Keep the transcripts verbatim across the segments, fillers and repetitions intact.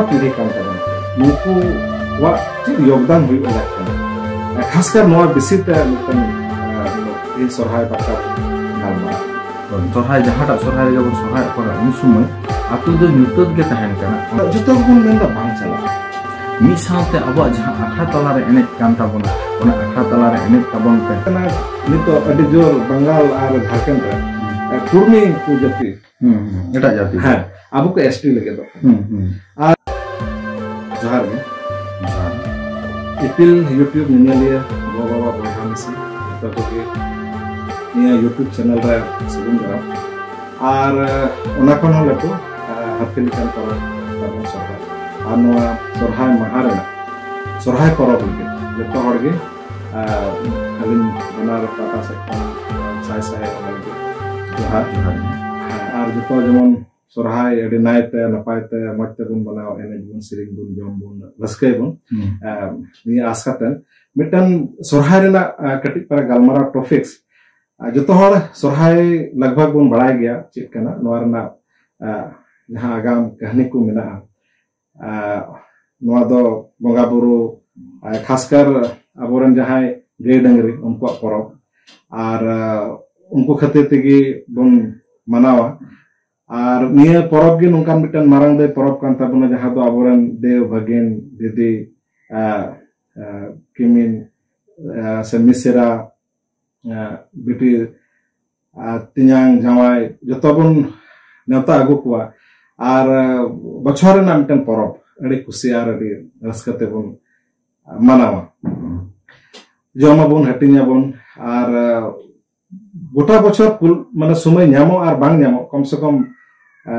ᱯᱤᱲᱦᱤ ᱠᱟᱱ ᱛᱟᱵᱚᱱᱟ, ᱱᱩᱠᱩᱣᱟᱜ ᱪᱮᱫ ᱭᱳᱜᱽᱫᱟᱱ ᱦᱩᱭᱩᱜ ᱞᱟᱹᱠ ᱠᱟᱱᱟ? ᱠᱷᱟᱥᱠᱟᱨ ᱱᱚᱣᱟ ᱵᱤᱥᱚᱭ ᱛᱮ ᱢᱤᱫᱴᱟᱝ, ᱟᱸ, ᱛᱮᱦᱮᱧ ᱥᱚᱨᱦᱟᱭ ᱵᱟᱠᱷᱨᱟ ᱜᱟᱞᱢᱟᱨᱟᱣ᱾ ᱥᱚᱨᱦᱟᱭ, ᱡᱟᱦᱟᱸᱴᱟᱜ ᱥᱚᱨᱦᱟᱭ ᱨᱮᱜᱮ ᱵᱚᱱ ᱥᱚᱨᱦᱟᱭᱚᱜ ᱠᱟᱱᱟ, ᱩᱱ ᱥᱚᱢᱚᱭ ᱟᱛᱳ ᱫᱚ ᱧᱩᱛᱟᱹᱛ ᱜᱮ ᱛᱟᱦᱮᱱ ᱠᱟᱱᱟ᱾ ᱡᱚᱛᱚ ᱜᱮᱵᱚᱱ ᱢᱮᱱᱫᱟ ᱵᱟᱝ ᱪᱟᱞᱟᱜᱼᱟ᱾ ᱢᱤᱫ ᱥᱟᱶᱛᱮ ᱟᱵᱚᱣᱟᱜ ᱡᱟᱦᱟᱸ ᱟᱠᱷᱲᱟ ᱛᱟᱞᱟᱨᱮ ᱮᱱᱮᱡ ᱠᱟᱱ ᱛᱟᱵᱚᱱᱟ, ᱚᱱᱟ ᱟᱠᱷᱲᱟ ᱛᱟᱞᱟᱨᱮ ᱮᱱᱮᱡ ᱛᱟᱵᱚᱱ ᱯᱮ᱾ ᱠᱟᱱᱟ ᱱᱤᱛᱚᱜ ᱟᱹᱰᱤ ᱡᱳᱨ ᱵᱟᱝᱜᱟᱞ ᱟᱨ ᱡᱷᱟᱲᱠᱷᱚᱸᱰ ᱨᱮ, ᱮ, ᱠᱩᱲᱢᱤ ᱠᱚ ᱡᱟᱹᱛᱤ᱾ ᱦᱩᱸ, ᱦᱩᱸ, ᱮᱴᱟᱜ ᱡᱟᱹᱛᱤ᱾ ᱦᱮᱸ, ᱟᱵᱚ ᱠᱚ ᱮᱥ ᱴᱤ ᱞᱟᱹᱜᱤᱫ ᱫᱚ᱾ ᱦᱩᱸ, ᱦᱩᱸ᱾ ᱟᱨ ᱡᱚᱦᱟᱨ ᱜᱮ᱾ ᱡᱚᱦᱟᱨ᱾ ᱤᱯᱤᱞ YouTube ᱧᱮᱧᱮᱞᱤᱭᱟᱹ ᱜᱚ ᱵᱟᱵᱟ ᱵᱚᱭᱦᱟ ᱢᱤᱥᱤ ᱡᱚᱛᱚ ᱠᱚᱜᱮ ᱱᱤᱭᱟᱹ YouTube ᱪᱮᱱᱮᱞ ᱨᱮ ᱥᱟᱹᱜᱩᱱ ᱫᱟᱨᱟᱢ᱾ ᱟᱨ, ᱮ, ᱚᱱᱟ ᱠᱷᱚᱱ ᱦᱚᱸ ᱞᱟᱹᱴᱩ, ᱮ, ᱦᱟᱹᱛᱤ ᱞᱮᱠᱟᱱ ᱯᱚᱨᱚᱵᱽ ᱛᱟᱵᱚᱱ ᱥᱚᱨᱦᱟᱭ᱾ ᱟᱨ ᱱᱚᱣᱟ ᱥᱚᱨᱦᱟᱭ ᱢᱟᱦᱟ ᱨᱮᱱᱟᱜ ᱥᱚᱨᱦᱟᱭ ᱯᱚᱨᱚᱵᱽ ᱞᱟᱹᱜᱤᱫ ᱡᱚᱛᱚ ᱦᱚᱲ ᱜᱮ, ᱮ, ᱟᱹᱞᱤᱧ ᱵᱟᱱᱟᱨ ᱯᱟᱦᱴᱟ ᱥᱮᱫ ᱠᱷᱚᱱ ᱥᱟᱭ ᱥᱟᱭ ᱚᱱᱟ ᱞᱟᱹᱜᱤᱫ ᱡᱚᱦᱟᱨ᱾ ᱡᱚᱦᱟᱨ᱾ ᱦᱮᱸ, ᱟᱨ ᱡᱚᱛᱚ ᱡᱮᱢᱚᱱ ᱥᱚᱨᱦᱟᱭ ᱟᱹᱰᱤ ᱱᱟᱭᱛᱮ ᱱᱟᱯᱟᱭ ᱛᱮ ᱢᱚᱡᱽ ᱛᱮᱵᱚᱱ ᱢᱟᱱᱟᱣ, ᱮᱱᱮᱡ ᱵᱚᱱ, ᱥᱮᱨᱮᱧ ᱵᱚᱱ, ᱡᱚᱢ ᱵᱚᱱ, ᱨᱟᱹᱥᱠᱟᱹᱭ ᱵᱚᱱ᱾ ᱦᱩᱸ᱾ ᱮ, ᱱᱤᱭᱟᱹ ᱟᱥ ᱠᱟᱛᱮ ᱢᱤᱫᱴᱟᱝ ᱥᱚᱨᱦᱟᱭ ᱨᱮᱱᱟᱜ, ᱮ, ᱠᱟᱹᱴᱤᱡ ᱯᱟᱨᱟ ᱜᱟᱞᱢᱟᱨᱟᱣ ᱴᱚᱯᱤᱠᱥ᱾ ᱟᱨ ᱡᱚᱛᱚ ᱦᱚᱲ ᱥᱚᱨᱦᱟᱭ ᱞᱟᱜᱽ ᱵᱷᱟᱜᱽ ᱵᱚᱱ ᱵᱟᱲᱟᱭ ᱜᱮᱭᱟ ᱪᱮᱫ ᱠᱟᱱᱟ, ᱱᱚᱣᱟ ᱨᱮᱱᱟᱜ, ᱮ, ᱡᱟᱦᱟᱸ ᱟᱜᱟᱢ ᱠᱟᱹᱦᱱᱤ ᱠᱚ ᱢᱮᱱᱟᱜᱼᱟ᱾ ᱮ, ᱱᱚᱣᱟ ᱫᱚ ᱵᱚᱸᱜᱟ ᱵᱩᱨᱩ, ᱮ, ᱠᱷᱟᱥᱠᱟᱨ ᱟᱵᱚᱨᱮᱱ ᱡᱟᱦᱟᱸᱭ ᱜᱟᱹᱭ ᱰᱟᱹᱝᱨᱤ, ᱩᱱᱠᱩᱣᱟᱜ ᱯᱚᱨᱚᱵᱽ᱾ ᱟᱨ, ᱮ, ᱩᱱᱠᱩ ᱠᱷᱟᱹᱛᱤᱨ ᱛᱮᱜᱮ ᱵᱚᱱ ᱢᱟᱱᱟᱣᱟ᱾ ᱟᱨ ᱱᱤᱭᱟᱹ ᱯᱚᱨᱚᱵᱽ ᱜᱮ ᱱᱚᱝᱠᱟᱱ ᱢᱤᱫᱴᱮᱱ ᱢᱟᱨᱟᱝ ᱫᱟᱹᱭ ᱯᱚᱨᱚᱵᱽ ᱠᱟᱱ ᱛᱟᱵᱚᱱᱟ, ᱡᱟᱦᱟᱸ ᱫᱚ ᱟᱵᱚᱨᱮᱱ ᱫᱮᱣ ᱵᱷᱟᱹᱜᱤᱱ ᱫᱤᱫᱤ, ᱮ, ᱮ, ᱠᱤᱢᱤᱱ, ᱮ, ᱥᱮ ᱢᱤᱥᱮᱨᱟ, ᱮ, ᱵᱤᱴᱤ, ᱟᱨ ᱛᱮᱧᱟᱝ ᱡᱟᱶᱟᱭ ᱡᱚᱛᱚ ᱵᱚᱱ ᱱᱮᱣᱛᱟ ᱟᱹᱜᱩ ᱠᱚᱣᱟ᱾ ᱟᱨ, ᱮ, ᱵᱚᱪᱷᱚᱨ ᱨᱮᱱᱟᱜ ᱢᱤᱫᱴᱮᱱ ᱯᱚᱨᱚᱵᱽ, ᱟᱹᱰᱤ ᱠᱩᱥᱤ ᱟᱨ ᱟᱹᱰᱤ ᱨᱟᱹᱥᱠᱟᱹ ᱛᱮᱵᱚᱱ ᱢᱟᱱᱟᱣᱟ᱾ ᱡᱚᱢᱟᱵᱚᱱ, ᱦᱟᱹᱴᱤᱧᱟᱵᱚᱱ, ᱟᱨ, ᱮ, ᱜᱚᱴᱟ ᱵᱚᱪᱷᱚᱨ ᱠᱩᱞ, ᱢᱟᱱᱮ ᱥᱚᱢᱚᱭ ᱧᱟᱢᱚᱜ ᱟᱨ ᱵᱟᱝ ᱧᱟᱢᱚᱜ, ᱠᱚᱢ ᱥᱮ ᱠᱚᱢ, ᱮ,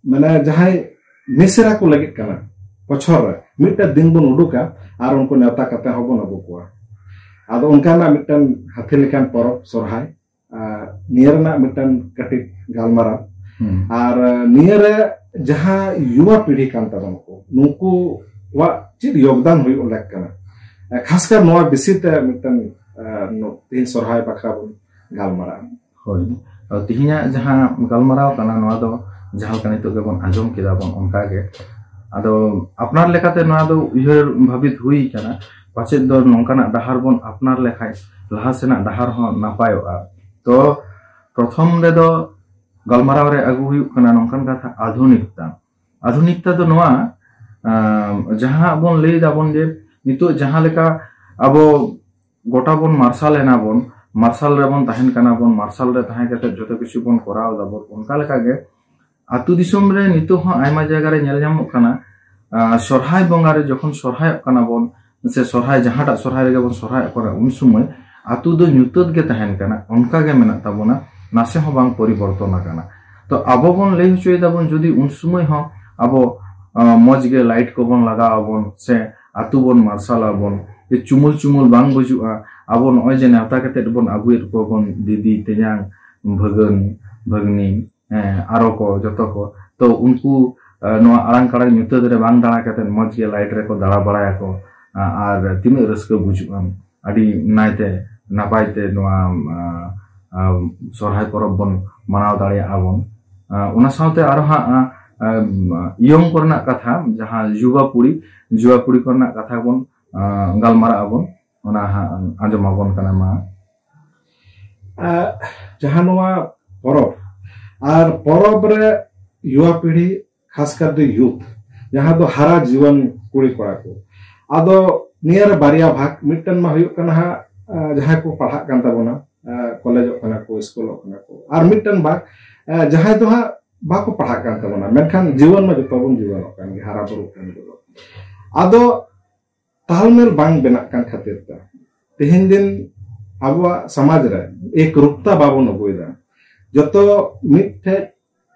ᱢᱟᱱᱮ ᱡᱟᱦᱟᱸᱭ ᱢᱤᱥᱮᱨᱟ ᱠᱚ ᱞᱟᱹᱜᱤᱫ ᱠᱟᱱᱟ, ᱵᱚᱪᱷᱚᱨ ᱨᱮ ᱢᱤᱫᱴᱮᱱ ᱫᱤᱱ ᱵᱚᱱ ᱩᱰᱩᱠᱟ ᱟᱨ ᱩᱱᱠᱩ ᱱᱮᱣᱛᱟ ᱠᱟᱛᱮ ᱦᱚᱸᱵᱚᱱ ᱟᱹᱜᱩ ᱠᱚᱣᱟ᱾ ᱟᱫᱚ ᱚᱱᱠᱟᱱᱟᱜ ᱢᱤᱫᱴᱮᱱ ᱦᱟᱹᱛᱤ ᱞᱮᱠᱟᱱ ᱯᱚᱨᱚᱵᱽ ᱥᱚᱨᱦᱟᱭ, ᱟᱨ ᱱᱤᱭᱟᱹ ᱨᱮᱱᱟᱜ ᱢᱤᱫᱴᱮᱱ ᱠᱟᱹᱴᱤᱡ ᱜᱟᱞᱢᱟᱨᱟᱣ᱾ ᱦᱩᱸ᱾ ᱟᱨ ᱱᱤᱭᱟᱹ ᱨᱮ ᱡᱟᱦᱟᱸ ᱭᱩᱣᱟ ᱯᱤᱲᱦᱤ ᱠᱟᱱ ᱛᱟᱵᱚᱱᱟ ᱠᱚ, ᱱᱩᱠᱩᱣᱟᱜ ᱪᱮᱫ ᱭᱳᱜᱽᱫᱟᱱ ᱦᱩᱭᱩᱜ ᱞᱮᱠ ᱠᱟᱱᱟ? ᱠᱷᱟᱥᱠᱟᱨ ᱱᱚᱣᱟ ᱵᱤᱥᱚᱭ ᱛᱮ ᱢᱤᱫᱴᱮᱱ, ᱮ, ᱱᱚ-, ᱛᱮᱦᱮᱧ ᱥᱚᱨᱦᱟᱭ ᱵᱟᱠᱷᱨᱟ ᱵᱚᱱ ᱜᱟᱞᱢᱟᱨᱟᱜᱼᱟ᱾ ᱦᱳᱭ᱾ ᱟᱫᱚ ᱛᱮᱦᱮᱧᱟᱜ ᱡᱟᱦᱟᱸ ᱜᱟᱞᱢᱟᱨᱟᱣ ᱠᱟᱱᱟ, ᱱᱚᱣᱟ ᱫᱚ ᱡᱟᱦᱟᱸ ᱞᱮᱠᱟ ᱱᱤᱛᱚᱜ ᱜᱮᱵᱚᱱ ᱟᱸᱡᱚᱢ ᱠᱮᱫᱟ ᱵᱚᱱ, ᱚᱱᱠᱟ ᱜᱮ ᱟᱫᱚ ᱟᱯᱱᱟᱨ ᱞᱮᱠᱟᱛᱮ ᱱᱚᱣᱟ ᱫᱚ ᱩᱭᱦᱟᱹᱨ ᱵᱷᱟᱵᱤᱛ ᱦᱩᱭ ᱠᱟᱱᱟ, ᱯᱟᱪᱮᱫ ᱫᱚ ᱱᱚᱝᱠᱟᱱᱟᱜ ᱰᱟᱦᱟᱨ ᱵᱚᱱ ᱟᱯᱱᱟᱨ ᱞᱮᱠᱷᱟᱱ ᱞᱟᱦᱟ ᱥᱮᱱᱟᱜ ᱰᱟᱦᱟᱨ ᱦᱚᱸ ᱱᱟᱯᱟᱭᱚᱜᱼᱟ᱾ ᱛᱚ ᱯᱨᱚᱛᱷᱚᱢ ᱨᱮᱫᱚ ᱜᱟᱞᱢᱟᱨᱟᱣ ᱨᱮ ᱟᱹᱜᱩ ᱦᱩᱭᱩᱜ ᱠᱟᱱᱟ ᱱᱚᱝᱠᱟᱱ ᱠᱟᱛᱷᱟ, ᱟᱫᱷᱩᱱᱤᱠᱛᱟ᱾ ᱟᱫᱷᱩᱱᱤᱠᱛᱟ ᱫᱚ ᱱᱚᱣᱟ, ᱟᱸ, ᱡᱟᱦᱟᱸ ᱵᱚᱱ ᱞᱟᱹᱭ ᱫᱟᱵᱚᱱ ᱡᱮ ᱱᱤᱛᱚᱜ ᱡᱟᱦᱟᱸ ᱞᱮᱠᱟ ᱟᱵᱚ ᱜᱚᱴᱟ ᱵᱚᱱ ᱢᱟᱨᱥᱟᱞ ᱮᱱᱟ ᱵᱚᱱ, ᱢᱟᱨᱥᱟᱞ ᱨᱮᱵᱚᱱ ᱛᱟᱦᱮᱱ ᱠᱟᱱᱟ ᱵᱚᱱ, ᱢᱟᱨᱥᱟᱞ ᱨᱮ ᱛᱟᱦᱮᱸ ᱠᱟᱛᱮ ᱡᱚᱛᱚ ᱠᱤᱪᱷᱩ ᱵᱚᱱ ᱠᱚᱨᱟᱣ ᱫᱟᱵᱚᱱ, ᱚᱱᱠᱟ ᱞᱮᱠᱟᱜᱮ ᱟᱹᱛᱩ ᱫᱤᱥᱚᱢ ᱨᱮ ᱱᱤᱛᱚᱜ ᱦᱚᱸ ᱟᱭᱢᱟ ᱡᱟᱭᱜᱟ ᱨᱮ ᱧᱮᱞ ᱧᱟᱢᱚᱜ ᱠᱟᱱᱟ, ᱟᱸ, ᱥᱚᱨᱦᱟᱭ ᱵᱚᱸᱜᱟ ᱨᱮ ᱡᱚᱠᱷᱚᱱ ᱥᱚᱨᱦᱟᱭᱚᱜ ᱠᱟᱱᱟ ᱵᱚᱱ, ᱥᱮ ᱥᱚᱨᱦᱟᱭ ᱡᱟᱦᱟᱸᱴᱟᱜ ᱥᱚᱨᱦᱟᱭ ᱨᱮᱜᱮ ᱵᱚᱱ ᱥᱚᱨᱦᱟᱭᱚᱜ ᱠᱟᱱᱟ, ᱩᱱ ᱥᱚᱢᱚᱭ ᱟᱹᱛᱩ ᱫᱚ ᱧᱩᱛᱟᱹᱛ ᱜᱮ ᱛᱟᱦᱮᱱ ᱠᱟᱱᱟ, ᱚᱱᱠᱟ ᱜᱮ ᱢᱮᱱᱟᱜ ᱛᱟᱵᱚᱱᱟ, ᱱᱟᱥᱮ ᱦᱚᱸ ᱵᱟᱝ ᱯᱚᱨᱤᱵᱚᱨᱛᱚᱱ ᱟᱠᱟᱱᱟ᱾ ᱛᱚ ᱟᱵᱚ ᱵᱚᱱ ᱞᱟᱹᱭ ᱦᱚᱪᱚᱭ ᱫᱟᱵᱚᱱ ᱡᱩᱫᱤ ᱩᱱ ᱥᱚᱢᱚᱭ ᱦᱚᱸ ᱟᱵᱚ, ᱟᱸ, ᱢᱚᱡᱽ ᱜᱮ ᱞᱟᱭᱤᱴ ᱠᱚᱵᱚᱱ ᱞᱟᱜᱟᱣ ᱟᱵᱚᱱ ᱥᱮ ᱟᱹᱛᱩ ᱵᱚᱱ ᱢᱟᱨᱥᱟᱞ ᱟᱵᱚᱱ, ᱡᱮ ᱪᱩᱢᱩᱞ ᱪᱩᱢᱩᱞ ᱵᱟᱝ ᱵᱩᱡᱩᱜᱼᱟ, ᱟᱵᱚ ᱱᱚᱜᱼᱚᱭ ᱡᱮ ᱱᱮᱣᱛᱟ ᱠᱟᱛᱮᱫ ᱵᱚᱱ ᱟᱹᱜᱩᱭᱮᱫ ᱠᱚᱣᱟ ᱵᱚᱱ ᱫᱤᱫᱤ, ᱛᱮᱧᱟᱝ, ᱵᱷᱟᱹᱜᱟᱹᱱ, ᱵᱷᱟᱹᱜᱽᱱᱤ, ᱦᱮᱸ, ᱟᱨᱚ ᱠᱚ, ᱡᱚᱛᱚ ᱠᱚ, ᱛᱚ ᱩᱱᱠᱩ, ᱟᱸ, ᱱᱚᱣᱟ ᱟᱲᱟᱝ ᱠᱟᱲᱟᱝ ᱧᱩᱛᱟᱹᱛ ᱨᱮ ᱵᱟᱝ ᱫᱟᱬᱟ ᱠᱟᱛᱮᱫ ᱢᱚᱡᱽ ᱜᱮ ᱞᱟᱭᱤᱴ ᱨᱮᱠᱚ ᱫᱟᱬᱟ ᱵᱟᱲᱟᱭᱟᱠᱚ, ᱟᱸ, ᱟᱨ ᱛᱤᱱᱟᱹᱜ ᱨᱟᱹᱥᱠᱟᱹ ᱵᱩᱡᱩᱜᱼᱟ, ᱟᱹᱰᱤ ᱱᱟᱭᱛᱮ ᱱᱟᱯᱟᱭ ᱛᱮ ᱱᱚᱣᱟ, ᱟᱸ, ᱟᱸ, ᱥᱚᱨᱦᱟᱭ ᱯᱚᱨᱚᱵᱽ ᱵᱚᱱ ᱢᱟᱱᱟᱣ ᱫᱟᱲᱮᱭᱟᱜᱼᱟ ᱵᱚᱱ᱾ ᱟᱸ, ᱚᱱᱟ ᱥᱟᱶᱛᱮ ᱟᱨᱚ ᱦᱟᱸᱜ, ᱟᱸ, ᱟᱸ, ᱤᱭᱚᱝ ᱠᱚᱨᱮᱱᱟᱜ ᱠᱟᱛᱷᱟ, ᱡᱟᱦᱟᱸ ᱡᱩᱣᱟ ᱯᱩᱲᱤ, ᱡᱩᱣᱟ ᱯᱩᱲᱤ ᱠᱚᱨᱮᱱᱟᱜ ᱠᱟᱛᱷᱟ ᱵᱚᱱ, ᱟᱸ, ᱜᱟᱞᱢᱟᱨᱟᱜ ᱟᱵᱚᱱ, ᱚᱱᱟ ᱦᱟᱸᱜ ᱟᱸᱡᱚᱢ ᱟᱵᱚᱱ ᱠᱟᱱᱟ ᱢᱟ᱾ ᱟᱸ, ᱡᱟᱦᱟᱸ ᱱᱚᱣᱟ ᱯᱚᱨᱚᱵᱽ, ᱟᱨ ᱯᱚᱨᱚᱵᱽ ᱨᱮ ᱭᱩᱣᱟ ᱯᱤᱲᱦᱤ, ᱠᱷᱟᱥ ᱠᱟᱨᱛᱮ ᱭᱩᱛᱷ, ᱡᱟᱦᱟᱸ ᱫᱚ ᱦᱟᱨᱟ ᱡᱩᱣᱟᱹᱱ ᱠᱩᱲᱤ ᱠᱚᱲᱟ ᱠᱚ, ᱟᱫᱚ ᱱᱤᱭᱟᱹ ᱨᱮ ᱵᱟᱨᱭᱟ ᱵᱷᱟᱜᱽ, ᱢᱤᱫᱴᱮᱱ ᱢᱟ ᱦᱩᱭᱩᱜ ᱠᱟᱱᱟ ᱦᱟᱸᱜ, ᱟᱸ, ᱡᱟᱦᱟᱸᱭ ᱠᱚ ᱯᱟᱲᱦᱟᱜ ᱠᱟᱱ ᱛᱟᱵᱚᱱᱟ, ᱟᱸ, ᱠᱚᱞᱮᱡᱚᱜ ᱠᱟᱱᱟ ᱠᱚ, ᱥᱠᱩᱞᱚᱜ ᱠᱟᱱᱟ ᱠᱚ, ᱟᱨ ᱢᱤᱫᱴᱮᱱ ᱵᱷᱟᱜᱽ, ᱟᱸ, ᱡᱟᱦᱟᱸᱭ ᱫᱚ ᱦᱟᱸᱜ ᱵᱟᱠᱚ ᱯᱟᱲᱦᱟᱜ ᱠᱟᱱ ᱛᱟᱵᱚᱱᱟ, ᱢᱮᱱᱠᱷᱟᱱ ᱡᱩᱣᱟᱹᱱ ᱢᱟ ᱡᱚᱛᱚ ᱵᱚᱱ ᱡᱩᱣᱟᱹᱱᱚᱜ ᱠᱟᱱ ᱜᱮ, ᱦᱟᱨᱟ ᱵᱩᱨᱩᱜ ᱠᱟᱱ ᱜᱮ᱾ ᱟᱫᱚ ᱛᱟᱞᱢᱮᱞ ᱵᱟᱝ ᱵᱮᱱᱟᱜ ᱠᱟᱱ ᱠᱷᱟᱹᱛᱤᱨ ᱛᱮ ᱛᱮᱦᱮᱧ ᱫᱤᱱ ᱟᱵᱚᱣᱟᱜ ᱥᱚᱢᱟᱡᱽ ᱨᱮ ᱮᱠᱨᱩᱯᱛᱟ ᱵᱟᱵᱚᱱ ᱟᱹᱜᱩᱭᱮᱫᱟ᱾ ᱡᱚᱛᱚ ᱢᱤᱫᱴᱷᱮᱡ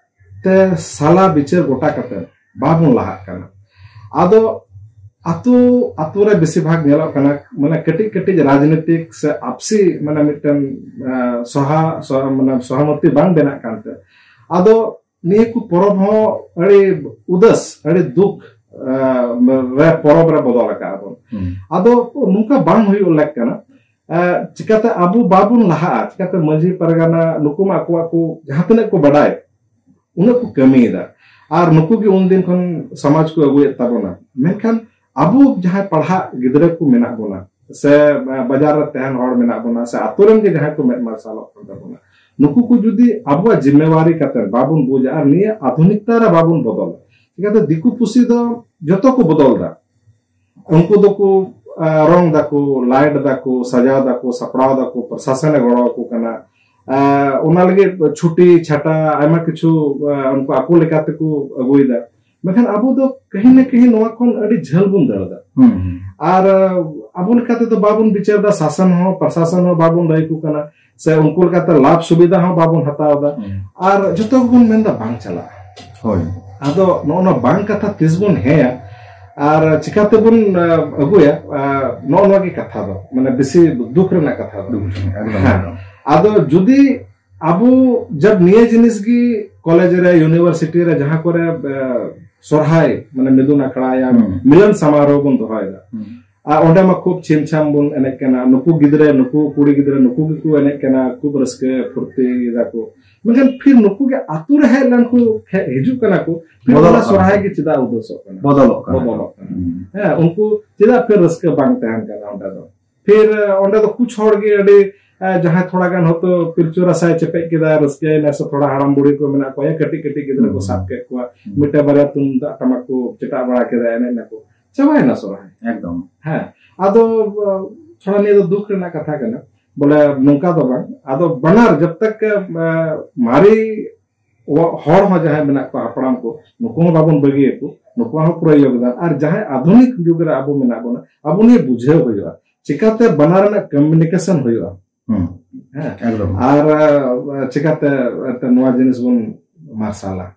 ᱛᱮ ᱥᱟᱞᱟ ᱵᱤᱪᱟᱹᱨ ᱜᱚᱴᱟ ᱠᱟᱛᱮ ᱵᱟᱵᱚᱱ ᱞᱟᱦᱟᱜ ᱠᱟᱱᱟ᱾ ᱟᱫᱚ ᱟᱛᱳ, ᱟᱛᱳ ᱨᱮ ᱵᱮᱥᱤᱨ ᱵᱷᱟᱜᱽ ᱧᱮᱞᱚᱜ ᱠᱟᱱᱟ, ᱢᱟᱱᱮ ᱠᱟᱹᱴᱤᱡ ᱠᱟᱹᱴᱤᱡ ᱨᱟᱡᱽᱱᱤᱛᱤᱠ ᱥᱮ ᱟᱯᱥᱤ, ᱢᱟᱱᱮ ᱢᱤᱫᱴᱮᱱ, ᱟᱸ, ᱥᱚᱦᱟ-, ᱥᱚᱦᱟ-, ᱢᱟᱱᱮ ᱥᱚᱦᱚᱢᱚᱛᱤ ᱵᱟᱝ ᱵᱮᱱᱟᱜ ᱠᱟᱱᱛᱮ, ᱟᱫᱚ ᱱᱤᱭᱟᱹ ᱠᱚ ᱯᱚᱨᱚᱵᱽ ᱦᱚᱸ ᱟᱹᱰᱤ ᱩᱫᱟᱹᱥ, ᱟᱹᱰᱤ ᱫᱩᱠ, ᱟᱸ, ᱨᱮ ᱯᱚᱨᱚᱵᱽ ᱨᱮ ᱵᱚᱫᱚᱞ ᱟᱠᱟᱫ ᱵᱚᱱ᱾ ᱦᱩᱸ᱾ ᱟᱫᱚ ᱱᱚᱝᱠᱟ ᱵᱟᱝ ᱦᱩᱭᱩᱜ ᱞᱮᱠ ᱠᱟᱱᱟ᱾ ᱟᱸ, ᱪᱤᱠᱟᱛᱮ ᱟᱵᱚ ᱵᱟᱵᱚᱱ ᱞᱟᱦᱟᱜᱼᱟ? ᱪᱤᱠᱟᱛᱮ ᱢᱟᱹᱡᱷᱤ ᱯᱟᱨᱜᱟᱱᱟ ᱱᱩᱠᱩ ᱢᱟ ᱟᱠᱚᱣᱟᱜ ᱠᱚ ᱡᱟᱦᱟᱸ ᱛᱤᱱᱟᱹᱜ ᱠᱚ ᱵᱟᱰᱟᱭ, ᱩᱱᱟᱹᱜ ᱠᱚ ᱠᱟᱹᱢᱤᱭᱮᱫᱟ᱾ ᱟᱨ ᱱᱩᱠᱩ ᱜᱮ ᱩᱱᱫᱤᱱ ᱠᱷᱚᱱ ᱥᱚᱢᱟᱡᱽ ᱠᱚ ᱟᱹᱜᱩᱭᱮᱫ ᱛᱟᱵᱚᱱᱟ᱾ ᱢᱮᱱᱠᱷᱟᱱ ᱟᱵᱚ ᱡᱟᱦᱟᱸᱭ ᱯᱟᱲᱦᱟᱜ ᱜᱤᱫᱽᱨᱟᱹ ᱠᱚ ᱢᱮᱱᱟᱜ ᱵᱚᱱᱟ, ᱥᱮ ᱵᱟᱡᱟᱨ ᱨᱮ ᱛᱟᱦᱮᱱ ᱦᱚᱲ ᱢᱮᱱᱟᱜ ᱵᱚᱱᱟ, ᱥᱮ ᱟᱛᱳ ᱨᱮᱱ ᱜᱮ ᱡᱟᱦᱟᱸᱭ ᱠᱚ ᱢᱮᱫ ᱢᱟᱨᱥᱟᱞᱚᱜ ᱠᱟᱱ ᱛᱟᱵᱚᱱᱟ, ᱱᱩᱠᱩ ᱠᱚ ᱡᱩᱫᱤ ᱟᱵᱚᱣᱟᱜ ᱡᱤᱢᱢᱮᱣᱟᱨᱤ ᱠᱟᱛᱮ ᱵᱟᱵᱚᱱ ᱵᱩᱡᱟ ᱟᱨ ᱱᱤᱭᱟᱹ ᱟᱫᱷᱩᱱᱤᱠᱛᱟ ᱨᱮ ᱵᱟᱵᱚᱱ ᱵᱚᱫᱚᱞᱟ, ᱪᱤᱠᱟᱹᱛᱮ ᱫᱤᱠᱩ ᱯᱩᱥᱤ ᱫᱚ ᱡᱚᱛᱚ ᱠᱚ ᱵᱚᱫᱚᱞ ᱫᱟ᱾ ᱩᱱᱠᱩ ᱫᱚᱠᱚ, ᱟ, ᱨᱚᱝ ᱫᱟᱠᱚ, ᱞᱟᱭᱤᱴ ᱫᱟᱠᱚ, ᱥᱟᱡᱟᱣ ᱫᱟᱠᱚ, ᱥᱟᱯᱲᱟᱣ ᱫᱟᱠᱚ, ᱯᱨᱚᱥᱟᱥᱚᱱ ᱮ ᱜᱚᱲᱚ ᱟᱠᱚ ᱠᱟᱱᱟ᱾ ᱟ, ᱚᱱᱟ ᱞᱟᱹᱜᱤᱫ ᱪᱷᱩᱴᱤ ᱪᱷᱟᱴᱟ ᱟᱭᱢᱟ ᱠᱤᱪᱷᱩ, ᱟ, ᱩᱱᱠᱩ ᱟᱠᱚ ᱞᱮᱠᱟ ᱛᱮᱠᱚ ᱟᱹᱜᱩᱭᱮᱫᱟ᱾ ᱢᱮᱱᱠᱷᱟᱱ ᱟᱵᱚ ᱫᱚ ᱠᱟᱹᱦᱤ ᱱᱟ ᱠᱟᱹᱦᱤ ᱱᱚᱣᱟ ᱠᱷᱚᱱ ᱟᱹᱰᱤ ᱡᱷᱟᱹᱞ ᱵᱚᱱ ᱫᱟᱹᱲ ᱮᱫᱟ᱾ ᱦᱩᱸ, ᱦᱩᱸ᱾ ᱟᱨ, ᱟ, ᱟᱵᱚ ᱞᱮᱠᱟ ᱛᱮᱫᱚ ᱵᱟᱵᱚᱱ ᱵᱤᱪᱟᱹᱨ ᱮᱫᱟ, ᱥᱟᱥᱚᱱ ᱦᱚᱸ, ᱯᱨᱚᱥᱟᱥᱚᱱ ᱦᱚᱸ ᱵᱟᱵᱚᱱ ᱞᱟᱹᱭ ᱟᱠᱚ ᱠᱟᱱᱟ, ᱥᱮ ᱩᱱᱠᱩ ᱞᱮᱠᱟᱛᱮ ᱞᱟᱵᱷ ᱥᱩᱵᱤᱫᱷᱟ ᱦᱚᱸ ᱵᱟᱵᱚᱱ ᱦᱟᱛᱟᱣ ᱮᱫᱟ᱾ ᱦᱩᱸ᱾ ᱟᱨ ᱡᱚᱛᱚ ᱜᱮᱵᱚᱱ ᱢᱮᱱᱫᱟ ᱵᱟᱝ ᱪᱟᱞᱟᱜᱼᱟ᱾ ᱦᱳᱭ᱾ ᱟᱫᱚ ᱱᱚᱜᱼᱚ ᱱᱚᱣᱟ ᱵᱟᱝ ᱠᱟᱛᱷᱟ ᱛᱤᱥ ᱵᱚᱱ ᱦᱮᱸᱭᱟ ᱟᱨ ᱪᱤᱠᱟᱛᱮᱵᱚᱱ, ᱟ, ᱟᱹᱜᱩᱭᱟ? ᱟ, ᱱᱚᱜᱼᱚ ᱱᱚᱣᱟ ᱜᱮ ᱠᱟᱛᱷᱟ ᱫᱚ, ᱢᱟᱱᱮ ᱵᱮᱥᱤ ᱫᱩᱠ ᱨᱮᱱᱟᱜ ᱠᱟᱛᱷᱟ ᱫᱚ᱾ ᱫᱩᱠ ᱨᱮᱱᱟᱜ, ᱮᱠᱫᱚᱢ, ᱦᱮᱸ᱾ ᱮᱠᱫᱚᱢ᱾ ᱟᱫᱚ ᱡᱩᱫᱤ ᱟᱵᱚ ᱡᱟᱵ ᱱᱤᱭᱟᱹ ᱡᱤᱱᱤᱥ ᱜᱮ ᱠᱚᱞᱮᱡᱽ ᱨᱮ, ᱤᱭᱩᱱᱤᱵᱷᱟᱨᱥᱤᱴᱤ ᱨᱮ, ᱡᱟᱦᱟᱸ ᱠᱚᱨᱮ, ᱟ, ᱥᱚᱨᱦᱟᱭ, ᱢᱟᱱᱮ ᱢᱤᱫᱩᱱ ᱟᱠᱷᱲᱟ ᱭᱟ ᱦᱩᱸ᱾ ᱢᱤᱞᱚᱱ ᱥᱟᱢᱟᱨᱳᱦ ᱵᱚᱱ ᱫᱚᱦᱚᱭᱮᱫᱟ, ᱦᱩᱸ᱾ ᱟᱨ ᱚᱸᱰᱮ ᱢᱟ ᱠᱷᱩᱵ ᱪᱷᱤᱢ ᱪᱷᱟᱢ ᱵᱚᱱ ᱮᱱᱮᱡ ᱠᱟᱱᱟ, ᱱᱩᱠᱩ ᱜᱤᱫᱽᱨᱟᱹ, ᱱᱩᱠᱩ ᱠᱩᱲᱤ ᱜᱤᱫᱽᱨᱟᱹ, ᱱᱩᱠᱩ ᱜᱮᱠᱚ ᱮᱱᱮᱡ ᱠᱟᱱᱟ, ᱠᱷᱩᱵ ᱨᱟᱹᱥᱠᱟᱹ ᱯᱷᱩᱨᱛᱤ ᱫᱟᱠᱚ᱾ ᱢᱮᱱᱠᱷᱟᱱ ᱯᱷᱤᱨ ᱱᱩᱠᱩ ᱜᱮ ᱟᱛᱩ ᱨᱮ ᱦᱮᱡ ᱞᱮᱱ ᱠᱚ, ᱦᱮ-, ᱦᱤᱡᱩᱜ ᱠᱟᱱᱟ ᱠᱚ, ᱯᱷᱤᱨ ᱵᱚᱫᱚᱞᱚᱜ ᱚᱱᱟ ᱠᱟᱱᱟ ᱥᱚᱨᱦᱟᱭ ᱠᱚ᱾ ᱜᱮ ᱪᱮᱫᱟᱜ ᱩᱫᱟᱹᱥᱚᱜ ᱠᱟᱱᱟ? ᱵᱚᱫᱚᱞᱚᱜ ᱠᱟᱱᱟ ᱵᱚᱫᱚᱞᱚᱜ ᱠᱚ᱾ ᱠᱟᱱᱟ᱾ ᱦᱩᱸ᱾ ᱦᱮᱸ, ᱩᱱᱠᱩ ᱪᱮᱫᱟᱜ ᱯᱷᱤᱨ ᱨᱟᱹᱥᱠᱟᱹ ᱵᱟᱝ ᱛᱟᱦᱮᱱ ᱠᱟᱱᱟ ᱚᱸᱰᱮ ᱫᱚ? ᱯᱷᱤᱨ, ᱮ, ᱚᱸᱰᱮ ᱫᱚ ᱠᱩᱪ ᱦᱚᱲ ᱜᱮ ᱟᱹᱰᱤ, ᱮ, ᱡᱟᱦᱟᱸᱭ ᱛᱷᱚᱲᱟ ᱜᱟᱱ ᱦᱚᱭᱛᱳ ᱯᱤᱞᱪᱩ ᱨᱟᱥᱟᱭ ᱪᱮᱯᱮᱡ ᱠᱮᱫᱟ, ᱨᱟᱹᱥᱠᱟᱹᱭᱮᱱᱟ, ᱥᱮ ᱛᱷᱚᱲᱟ ᱦᱟᱲᱟᱢ ᱵᱩᱲᱦᱤ ᱠᱚ ᱢᱮᱱᱟᱜ ᱠᱚᱣᱟ, ᱭᱟ ᱠᱟᱹᱴᱤᱡ ᱠᱟᱹᱴᱤᱡ ᱜᱤᱫᱽᱨᱟᱹ ᱠᱚ ᱦᱩᱸ᱾ ᱥᱟᱵ ᱠᱮᱫ ᱠᱚᱣᱟ, ᱦᱩᱸ᱾ ᱢᱤᱫᱴᱮᱱ ᱵᱟᱨᱭᱟ ᱛᱩᱢᱫᱟᱜ ᱴᱟᱢᱟᱠ ᱠᱚ ᱪᱮᱴᱟᱜ ᱵᱟᱲᱟ ᱠᱮᱫᱟ, ᱮᱱᱮᱡ ᱱᱟᱠᱚ, ᱪᱟᱵᱟᱭᱮᱱᱟ ᱥᱚᱨᱦᱟᱭ᱾ ᱮᱠᱫᱚᱢ᱾ ᱦᱮᱸ, ᱟᱫᱚ, ᱮ, ᱛᱷᱚᱲᱟ ᱱᱤᱭᱟᱹ ᱫᱚ ᱫᱩᱠ ᱨᱮᱱᱟᱜ ᱠᱟᱛᱷᱟ ᱠᱟᱱᱟ᱾ ᱵᱚᱞᱮ ᱱᱚᱝᱠᱟ ᱫᱚ ᱵᱟᱝ, ᱟᱫᱚ ᱵᱟᱱᱟᱨ ᱡᱟᱵ ᱛᱟᱠ, ᱮ, ᱢᱟᱨᱮ ᱚ-, ᱦᱚᱲ ᱦᱚᱸ ᱡᱟᱦᱟᱸᱭ ᱢᱮᱱᱟᱜ ᱠᱚᱣᱟ, ᱦᱟᱯᱲᱟᱢ ᱠᱚ, ᱱᱩᱠᱩ ᱦᱚᱸ ᱵᱟᱵᱚᱱ ᱵᱟᱹᱜᱤᱭᱟᱠᱚ, ᱱᱩᱠᱩᱣᱟᱜ ᱦᱚᱸ ᱯᱩᱨᱟᱹ ᱭᱳᱜᱽᱫᱟᱱ᱾ ᱟᱨ ᱡᱟᱦᱟᱸᱭ ᱟᱫᱷᱩᱱᱤᱠ ᱡᱩᱜᱽ ᱨᱮ ᱟᱵᱚ ᱢᱮᱱᱟᱜ ᱵᱚᱱᱟ, ᱟᱵᱚ ᱱᱤᱭᱟᱹ ᱵᱩᱡᱷᱟᱹᱣ ᱦᱩᱭᱩᱜᱼᱟ, ᱪᱤᱠᱟᱛᱮ ᱵᱟᱱᱟᱨ ᱨᱮᱱᱟᱜ ᱠᱚᱢᱤᱭᱩᱱᱤᱠᱮᱥᱚᱱ ᱦᱩᱭᱩᱜᱼᱟ᱾ ᱦᱩᱸ᱾ ᱦᱮᱸ᱾ ᱮᱠᱫᱚᱢ᱾ ᱟᱨ, ᱟ, ᱪᱤᱠᱟᱛᱮ ᱮᱱᱛᱮ ᱱᱚᱣᱟ ᱡᱤᱱᱤᱥ ᱵᱚᱱ ᱢᱟᱨᱥᱟᱞᱟ?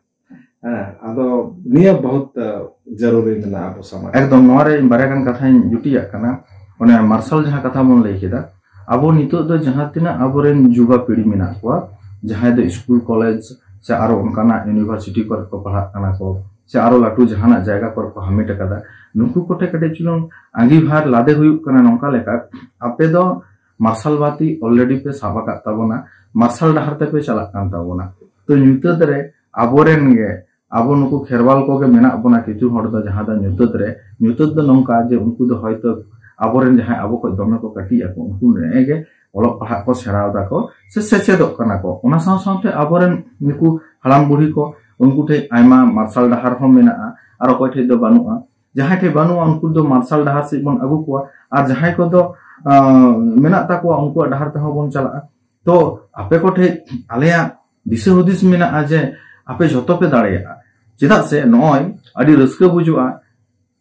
ᱦᱮᱸ, ᱟᱫᱚ ᱱᱤᱭᱟᱹ ᱵᱚᱦᱩᱛ, ᱟ, ᱡᱟᱹᱨᱩᱨᱤ ᱢᱮᱱᱟᱜᱼᱟ ᱟᱵᱚ ᱥᱚᱢᱟᱡᱽ᱾ ᱮᱠᱫᱚᱢ, ᱱᱚᱣᱟ ᱨᱮ ᱤᱧ ᱵᱟᱨᱭᱟ ᱜᱟᱱ ᱠᱟᱛᱷᱟᱧ ᱡᱩᱴᱤᱭᱟᱜ ᱠᱟᱱᱟ᱾ ᱚᱱᱮ ᱢᱟᱨᱥᱟᱞ ᱡᱟᱦᱟᱸ ᱠᱟᱛᱷᱟ ᱵᱚᱱ ᱞᱟᱹᱭ ᱠᱮᱫᱟ, ᱟᱵᱚ ᱱᱤᱛᱚᱜ ᱫᱚ ᱡᱟᱦᱟᱸ ᱛᱤᱱᱟᱹᱜ ᱟᱵᱚᱨᱮᱱ ᱡᱩᱵᱟ ᱯᱤᱲᱦᱤ ᱢᱮᱱᱟᱜ ᱠᱚᱣᱟ, ᱡᱟᱦᱟᱸᱭ ᱫᱚ ᱥᱠᱩᱞ, ᱠᱚᱞᱮᱡᱽ ᱥᱮ ᱟᱨᱚ ᱚᱱᱠᱟᱱᱟᱜ ᱤᱭᱩᱱᱤᱵᱷᱟᱨᱥᱤᱴᱤ ᱠᱚᱨᱮ ᱠᱚ ᱯᱟᱲᱦᱟᱜ ᱠᱟᱱᱟ ᱠᱚ, ᱥᱮ ᱟᱨᱚ ᱞᱟᱹᱴᱩ ᱡᱟᱦᱟᱱᱟᱜ ᱡᱟᱭᱜᱟ ᱠᱚᱨᱮ ᱠᱚ ᱦᱟᱢᱮᱴ ᱟᱠᱟᱫᱟ, ᱱᱩᱠᱩ ᱠᱚᱴᱷᱮᱱ ᱠᱟᱹᱴᱤᱡ ᱪᱩᱞᱩᱝ ᱟᱸᱜᱤᱵᱷᱟᱨ ᱞᱟᱫᱮ ᱦᱩᱭᱩᱜ ᱠᱟᱱᱟ ᱱᱚᱝᱠᱟ ᱞᱮᱠᱟ, ᱟᱯᱮ ᱫᱚ ᱢᱟᱨᱥᱟᱞ ᱵᱟᱹᱛᱤ already ᱯᱮ ᱥᱟᱵ ᱟᱠᱟᱫ ᱛᱟᱵᱚᱱᱟ, ᱢᱟᱨᱥᱟᱞ ᱰᱟᱦᱟᱨ ᱛᱮᱯᱮ ᱪᱟᱞᱟᱜ ᱠᱟᱱ ᱛᱟᱵᱚᱱᱟ᱾ ᱛᱚ ᱧᱩᱛᱟᱹᱛ ᱨᱮ ᱟᱵᱚᱨᱮᱱ ᱜᱮ ᱟᱵᱚ ᱱᱩᱠᱩ ᱠᱷᱮᱨᱣᱟᱞ ᱠᱚᱜᱮ ᱢᱮᱱᱟᱜ ᱵᱚᱱᱟ ᱠᱤᱪᱷᱩ ᱦᱚᱲ ᱫᱚ, ᱡᱟᱦᱟᱸ ᱫᱚ ᱧᱩᱛᱟᱹᱛ ᱨᱮ᱾ ᱧᱩᱛᱟᱹᱛ ᱫᱚ ᱱᱚᱝᱠᱟ ᱡᱮ ᱩᱱᱠᱩ ᱫᱚ ᱦᱚᱭᱛᱚ ᱟᱵᱚᱨᱮᱱ ᱡᱟᱦᱟᱸᱭ ᱟᱵᱚ ᱠᱷᱚᱱ ᱫᱚᱢᱮ ᱠᱚ ᱠᱟᱹᱴᱤᱡ ᱟᱠᱚ, ᱩᱱᱠᱩ ᱱᱮᱜᱼᱮ ᱜᱮ ᱚᱞᱚᱜ ᱯᱟᱲᱦᱟᱜ ᱠᱚ ᱥᱮᱬᱟᱣ ᱫᱟᱠᱚ ᱥᱮ ᱥᱮᱪᱮᱫᱚᱜ ᱠᱟᱱᱟ ᱠᱚ᱾ ᱚᱱᱟ ᱥᱟᱶ ᱥᱟᱶᱛᱮ ᱟᱵᱚᱨᱮᱱ ᱱᱩᱠᱩ ᱦᱟᱲᱟᱢ ᱵᱩᱲᱦᱤ ᱠᱚ, ᱩᱱᱠᱩ ᱴᱷᱮᱱ ᱟᱭᱢᱟ ᱢᱟᱨᱥᱟᱞ ᱰᱟᱦᱟᱨ ᱦᱚᱸ ᱢᱮᱱᱟᱜᱼᱟ, ᱟᱨ ᱚᱠᱚᱭ ᱴᱷᱮᱱ ᱫᱚ ᱵᱟᱹᱱᱩᱜᱼᱟ᱾ ᱡᱟᱦᱟᱸᱭ ᱴᱷᱮᱱ ᱵᱟᱹᱱᱩᱜᱼᱟ, ᱩᱱᱠᱩ ᱫᱚ ᱢᱟᱨᱥᱟᱞ ᱰᱟᱦᱟᱨ ᱥᱮᱫ ᱵᱚᱱ ᱟᱹᱜᱩ ᱠᱚᱣᱟ, ᱟᱨ ᱡᱟᱦᱟᱸᱭ ᱠᱚᱫᱚ, ᱟᱸ, ᱢᱮᱱᱟᱜ ᱛᱟᱠᱚᱣᱟ, ᱩᱱᱠᱩᱣᱟᱜ ᱰᱟᱦᱟᱨ ᱛᱮᱦᱚᱸ ᱵᱚᱱ ᱪᱟᱞᱟᱜᱼᱟ᱾ ᱛᱚ ᱟᱯᱮ ᱠᱚᱴᱷᱮᱱ ᱟᱞᱮᱭᱟᱜ ᱫᱤᱥᱟᱹ ᱦᱩᱫᱤᱥ ᱢᱮᱱᱟᱜᱼᱟ ᱡᱮ ᱟᱯᱮ ᱡᱷᱚᱛᱚ ᱯᱮ ᱫᱟᱲᱮᱭᱟᱜᱼᱟ᱾ ᱪᱮᱫᱟᱜ ᱥᱮ ᱱᱚᱜᱼᱚᱭ ᱟᱹᱰᱤ ᱨᱟᱹᱥᱠᱟᱹ ᱵᱩᱡᱩᱜᱼᱟ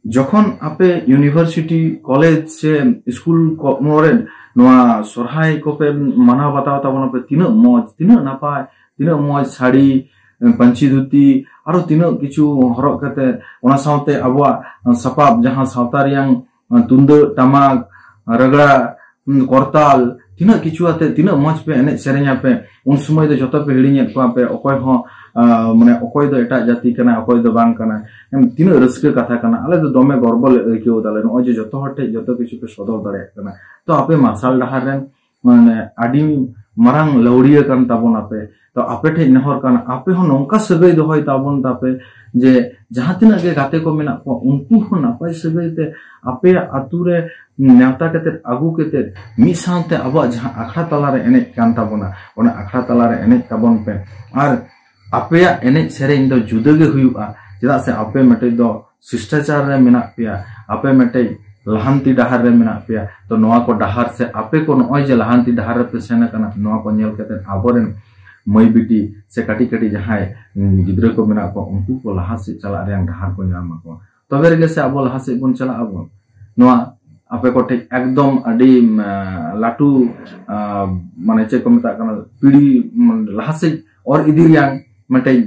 ᱡᱚᱠᱷᱚᱱ ᱟᱯᱮ university, college ᱥᱮ ᱥᱠᱩᱞ ᱠᱚ ᱨᱮ ᱱᱚᱣᱟ ᱥᱚᱨᱦᱟᱭ ᱠᱚᱯᱮ ᱢᱟᱱᱟᱣ ᱵᱟᱛᱟᱣ ᱛᱟᱵᱚᱱᱟᱯᱮ, ᱛᱤᱱᱟᱹᱜ ᱢᱚᱡᱽ, ᱛᱤᱱᱟᱹᱜ ᱱᱟᱯᱟᱭ, ᱛᱤᱱᱟᱹᱜ ᱢᱚᱡᱽ ᱥᱟᱹᱲᱤ, ᱯᱟᱹᱧᱪᱤ ᱫᱷᱩᱛᱤ, ᱟᱨᱚ ᱛᱤᱱᱟᱹᱜ ᱠᱤᱪᱷᱩ ᱦᱚᱨᱚᱜ ᱠᱟᱛᱮ, ᱚᱱᱟ ᱥᱟᱶᱛᱮ ᱟᱵᱚᱣᱟᱜ ᱥᱟᱯᱟᱵ, ᱡᱟᱦᱟᱸ ᱥᱟᱶᱛᱟ ᱨᱮᱭᱟᱝ ᱛᱩᱢᱫᱟᱹᱜ, ᱴᱟᱢᱟᱠ, ᱨᱮᱜᱽᱲᱟ, ᱠᱚᱨᱛᱟᱞ, ᱛᱤᱱᱟᱹᱜ ᱠᱤᱪᱷᱩ ᱟᱛᱮ ᱛᱤᱱᱟᱹᱜ ᱢᱚᱡᱽ ᱯᱮ ᱮᱱᱮᱡ ᱥᱮᱨᱮᱧ ᱟᱯᱮ, ᱩᱱ ᱥᱚᱢᱚᱭ ᱫᱚ ᱡᱚᱛᱚ ᱯᱮ ᱦᱤᱲᱤᱧᱮᱫ ᱠᱚᱣᱟ ᱯᱮ, ᱚᱠᱚᱭ ᱦᱚᱸ, ᱟᱸ, ᱢᱟᱱᱮ ᱚᱠᱚᱭ ᱫᱚ ᱮᱴᱟᱜ ᱡᱟᱹᱛᱤ ᱠᱟᱱᱟ, ᱚᱠᱚᱭ ᱫᱚ ᱵᱟᱝ ᱠᱟᱱᱟ᱾ ᱮᱢ, ᱛᱤᱱᱟᱹᱜ ᱨᱟᱹᱥᱠᱟᱹ ᱠᱟᱛᱷᱟ ᱠᱟᱱᱟ᱾ ᱟᱞᱮ ᱫᱚ ᱫᱚᱢᱮ ᱜᱚᱨᱵᱚ ᱞᱮ ᱟᱹᱭᱠᱟᱹᱣ ᱫᱟᱞᱮ, ᱱᱚᱜᱼᱚᱭ ᱡᱮ ᱡᱚᱛᱚ ᱦᱚᱲ ᱴᱷᱮᱱ ᱡᱚᱛᱚ ᱠᱤᱪᱷᱩ ᱯᱮ ᱥᱚᱫᱚᱨ ᱫᱟᱲᱮᱭᱟᱜ ᱠᱟᱱᱟ᱾ ᱛᱚ ᱟᱯᱮ ᱢᱟᱨᱥᱟᱞ ᱰᱟᱦᱟᱨ ᱨᱮᱱ, ᱢᱟᱱᱮ, ᱟᱹᱰᱤ ᱢᱟᱨᱟᱝ ᱞᱟᱹᱣᱲᱤᱭᱟᱹ ᱠᱟᱱ ᱛᱟᱵᱚᱱᱟᱯᱮ᱾ ᱛᱚ ᱟᱯᱮ ᱴᱷᱮᱱ ᱱᱮᱦᱚᱨ ᱠᱟᱱᱟ, ᱟᱯᱮ ᱦᱚᱸ ᱱᱚᱝᱠᱟ ᱥᱟᱹᱜᱟᱹᱭ ᱫᱚᱦᱚᱭ ᱛᱟᱵᱚᱱ ᱛᱟᱯᱮ ᱡᱮ ᱡᱟᱦᱟᱸ ᱛᱤᱱᱟᱹᱜ ᱜᱮ ᱜᱟᱛᱮ ᱠᱚ ᱢᱮᱱᱟᱜ ᱠᱚᱣᱟ, ᱩᱱᱠᱩ ᱦᱚᱸ ᱱᱟᱯᱟᱭ ᱥᱟᱹᱜᱟᱹᱭ ᱛᱮ ᱟᱯᱮᱭᱟᱜ ᱟᱹᱛᱩ ᱨᱮ ᱱᱮᱣᱛᱟ ᱠᱟᱛᱮᱫ, ᱟᱹᱜᱩ ᱠᱟᱛᱮᱫ, ᱢᱤᱫ ᱥᱟᱶᱛᱮ ᱟᱵᱚᱣᱟᱜ ᱡᱟᱦᱟᱸ ᱟᱠᱷᱲᱟ ᱛᱟᱞᱟᱨᱮ ᱮᱱᱮᱡ ᱠᱟᱱ ᱛᱟᱵᱚᱱᱟ, ᱚᱱᱟ ᱟᱠᱷᱲᱟ ᱛᱟᱞᱟᱨᱮ ᱮᱱᱮᱡ ᱛᱟᱵᱚᱱ ᱯᱮ᱾ ᱟᱨ ᱟᱯᱮᱭᱟᱜ ᱮᱱᱮᱡ ᱥᱮᱨᱮᱧ ᱫᱚ ᱡᱩᱫᱟᱹ ᱜᱮ ᱦᱩᱭᱩᱜᱼᱟ, ᱪᱮᱫᱟᱜ ᱥᱮ ᱟᱯᱮ ᱢᱤᱫᱴᱮᱡ ᱫᱚ ᱥᱤᱥᱴᱟᱪᱟᱨ ᱨᱮ ᱢᱮᱱᱟᱜ ᱯᱮᱭᱟ, ᱟᱯᱮ ᱢᱤᱫᱴᱮᱡ ᱞᱟᱦᱟᱱᱛᱤ ᱰᱟᱦᱟᱨ ᱨᱮ ᱢᱮᱱᱟᱜ ᱯᱮᱭᱟ᱾ ᱛᱚ ᱱᱚᱣᱟ ᱠᱚ ᱰᱟᱦᱟᱨ ᱥᱮ ᱟᱯᱮ ᱠᱚ ᱱᱚᱜᱼᱚᱭ ᱡᱮ ᱞᱟᱦᱟᱱᱛᱤ ᱰᱟᱦᱟᱨ ᱨᱮᱯᱮ ᱥᱮᱱ ᱟᱠᱟᱱᱟ, ᱱᱚᱣᱟ ᱠᱚ ᱧᱮᱞ ᱠᱟᱛᱮ ᱟᱵᱚᱨᱮᱱ ᱢᱟᱹᱭ ᱵᱤᱴᱤ ᱥᱮ ᱠᱟᱹᱴᱤᱡ ᱠᱟᱹᱴᱤᱡ ᱡᱟᱦᱟᱸᱭ, ᱩᱸ, ᱜᱤᱫᱽᱨᱟᱹ ᱠᱚ ᱢᱮᱱᱟᱜ ᱠᱚᱣᱟ, ᱩᱱᱠᱩ ᱠᱚ ᱞᱟᱦᱟ ᱥᱮᱫ ᱪᱟᱞᱟᱜ ᱨᱮᱭᱟᱜ ᱰᱟᱦᱟᱨ ᱠᱚ ᱧᱟᱢ ᱟᱠᱚ᱾ ᱛᱚᱵᱮ ᱨᱮᱜᱮ ᱥᱮ ᱟᱵᱚ ᱞᱟᱦᱟ ᱥᱮᱫ ᱵᱚᱱ ᱪᱟᱞᱟᱜ ᱟᱵᱚᱱ᱾ ᱱᱚᱣᱟ ᱟᱯᱮ ᱠᱚᱴᱷᱮᱡ ᱮᱠᱫᱚᱢ ᱟᱹᱰᱤ, ᱩᱸ, ᱞᱟᱹᱴᱩ, ᱩᱸ, ᱢᱟᱱᱮ ᱪᱮᱫ ᱠᱚ ᱢᱮᱛᱟᱜ ᱠᱟᱱᱟ, ᱯᱤᱲᱦᱤ, ᱩᱸ, ᱞᱟᱦᱟ ᱥᱮᱫ ᱚᱨ ᱤᱫᱤ ᱨᱮᱭᱟᱜ ᱢᱤᱫᱴᱮᱡ,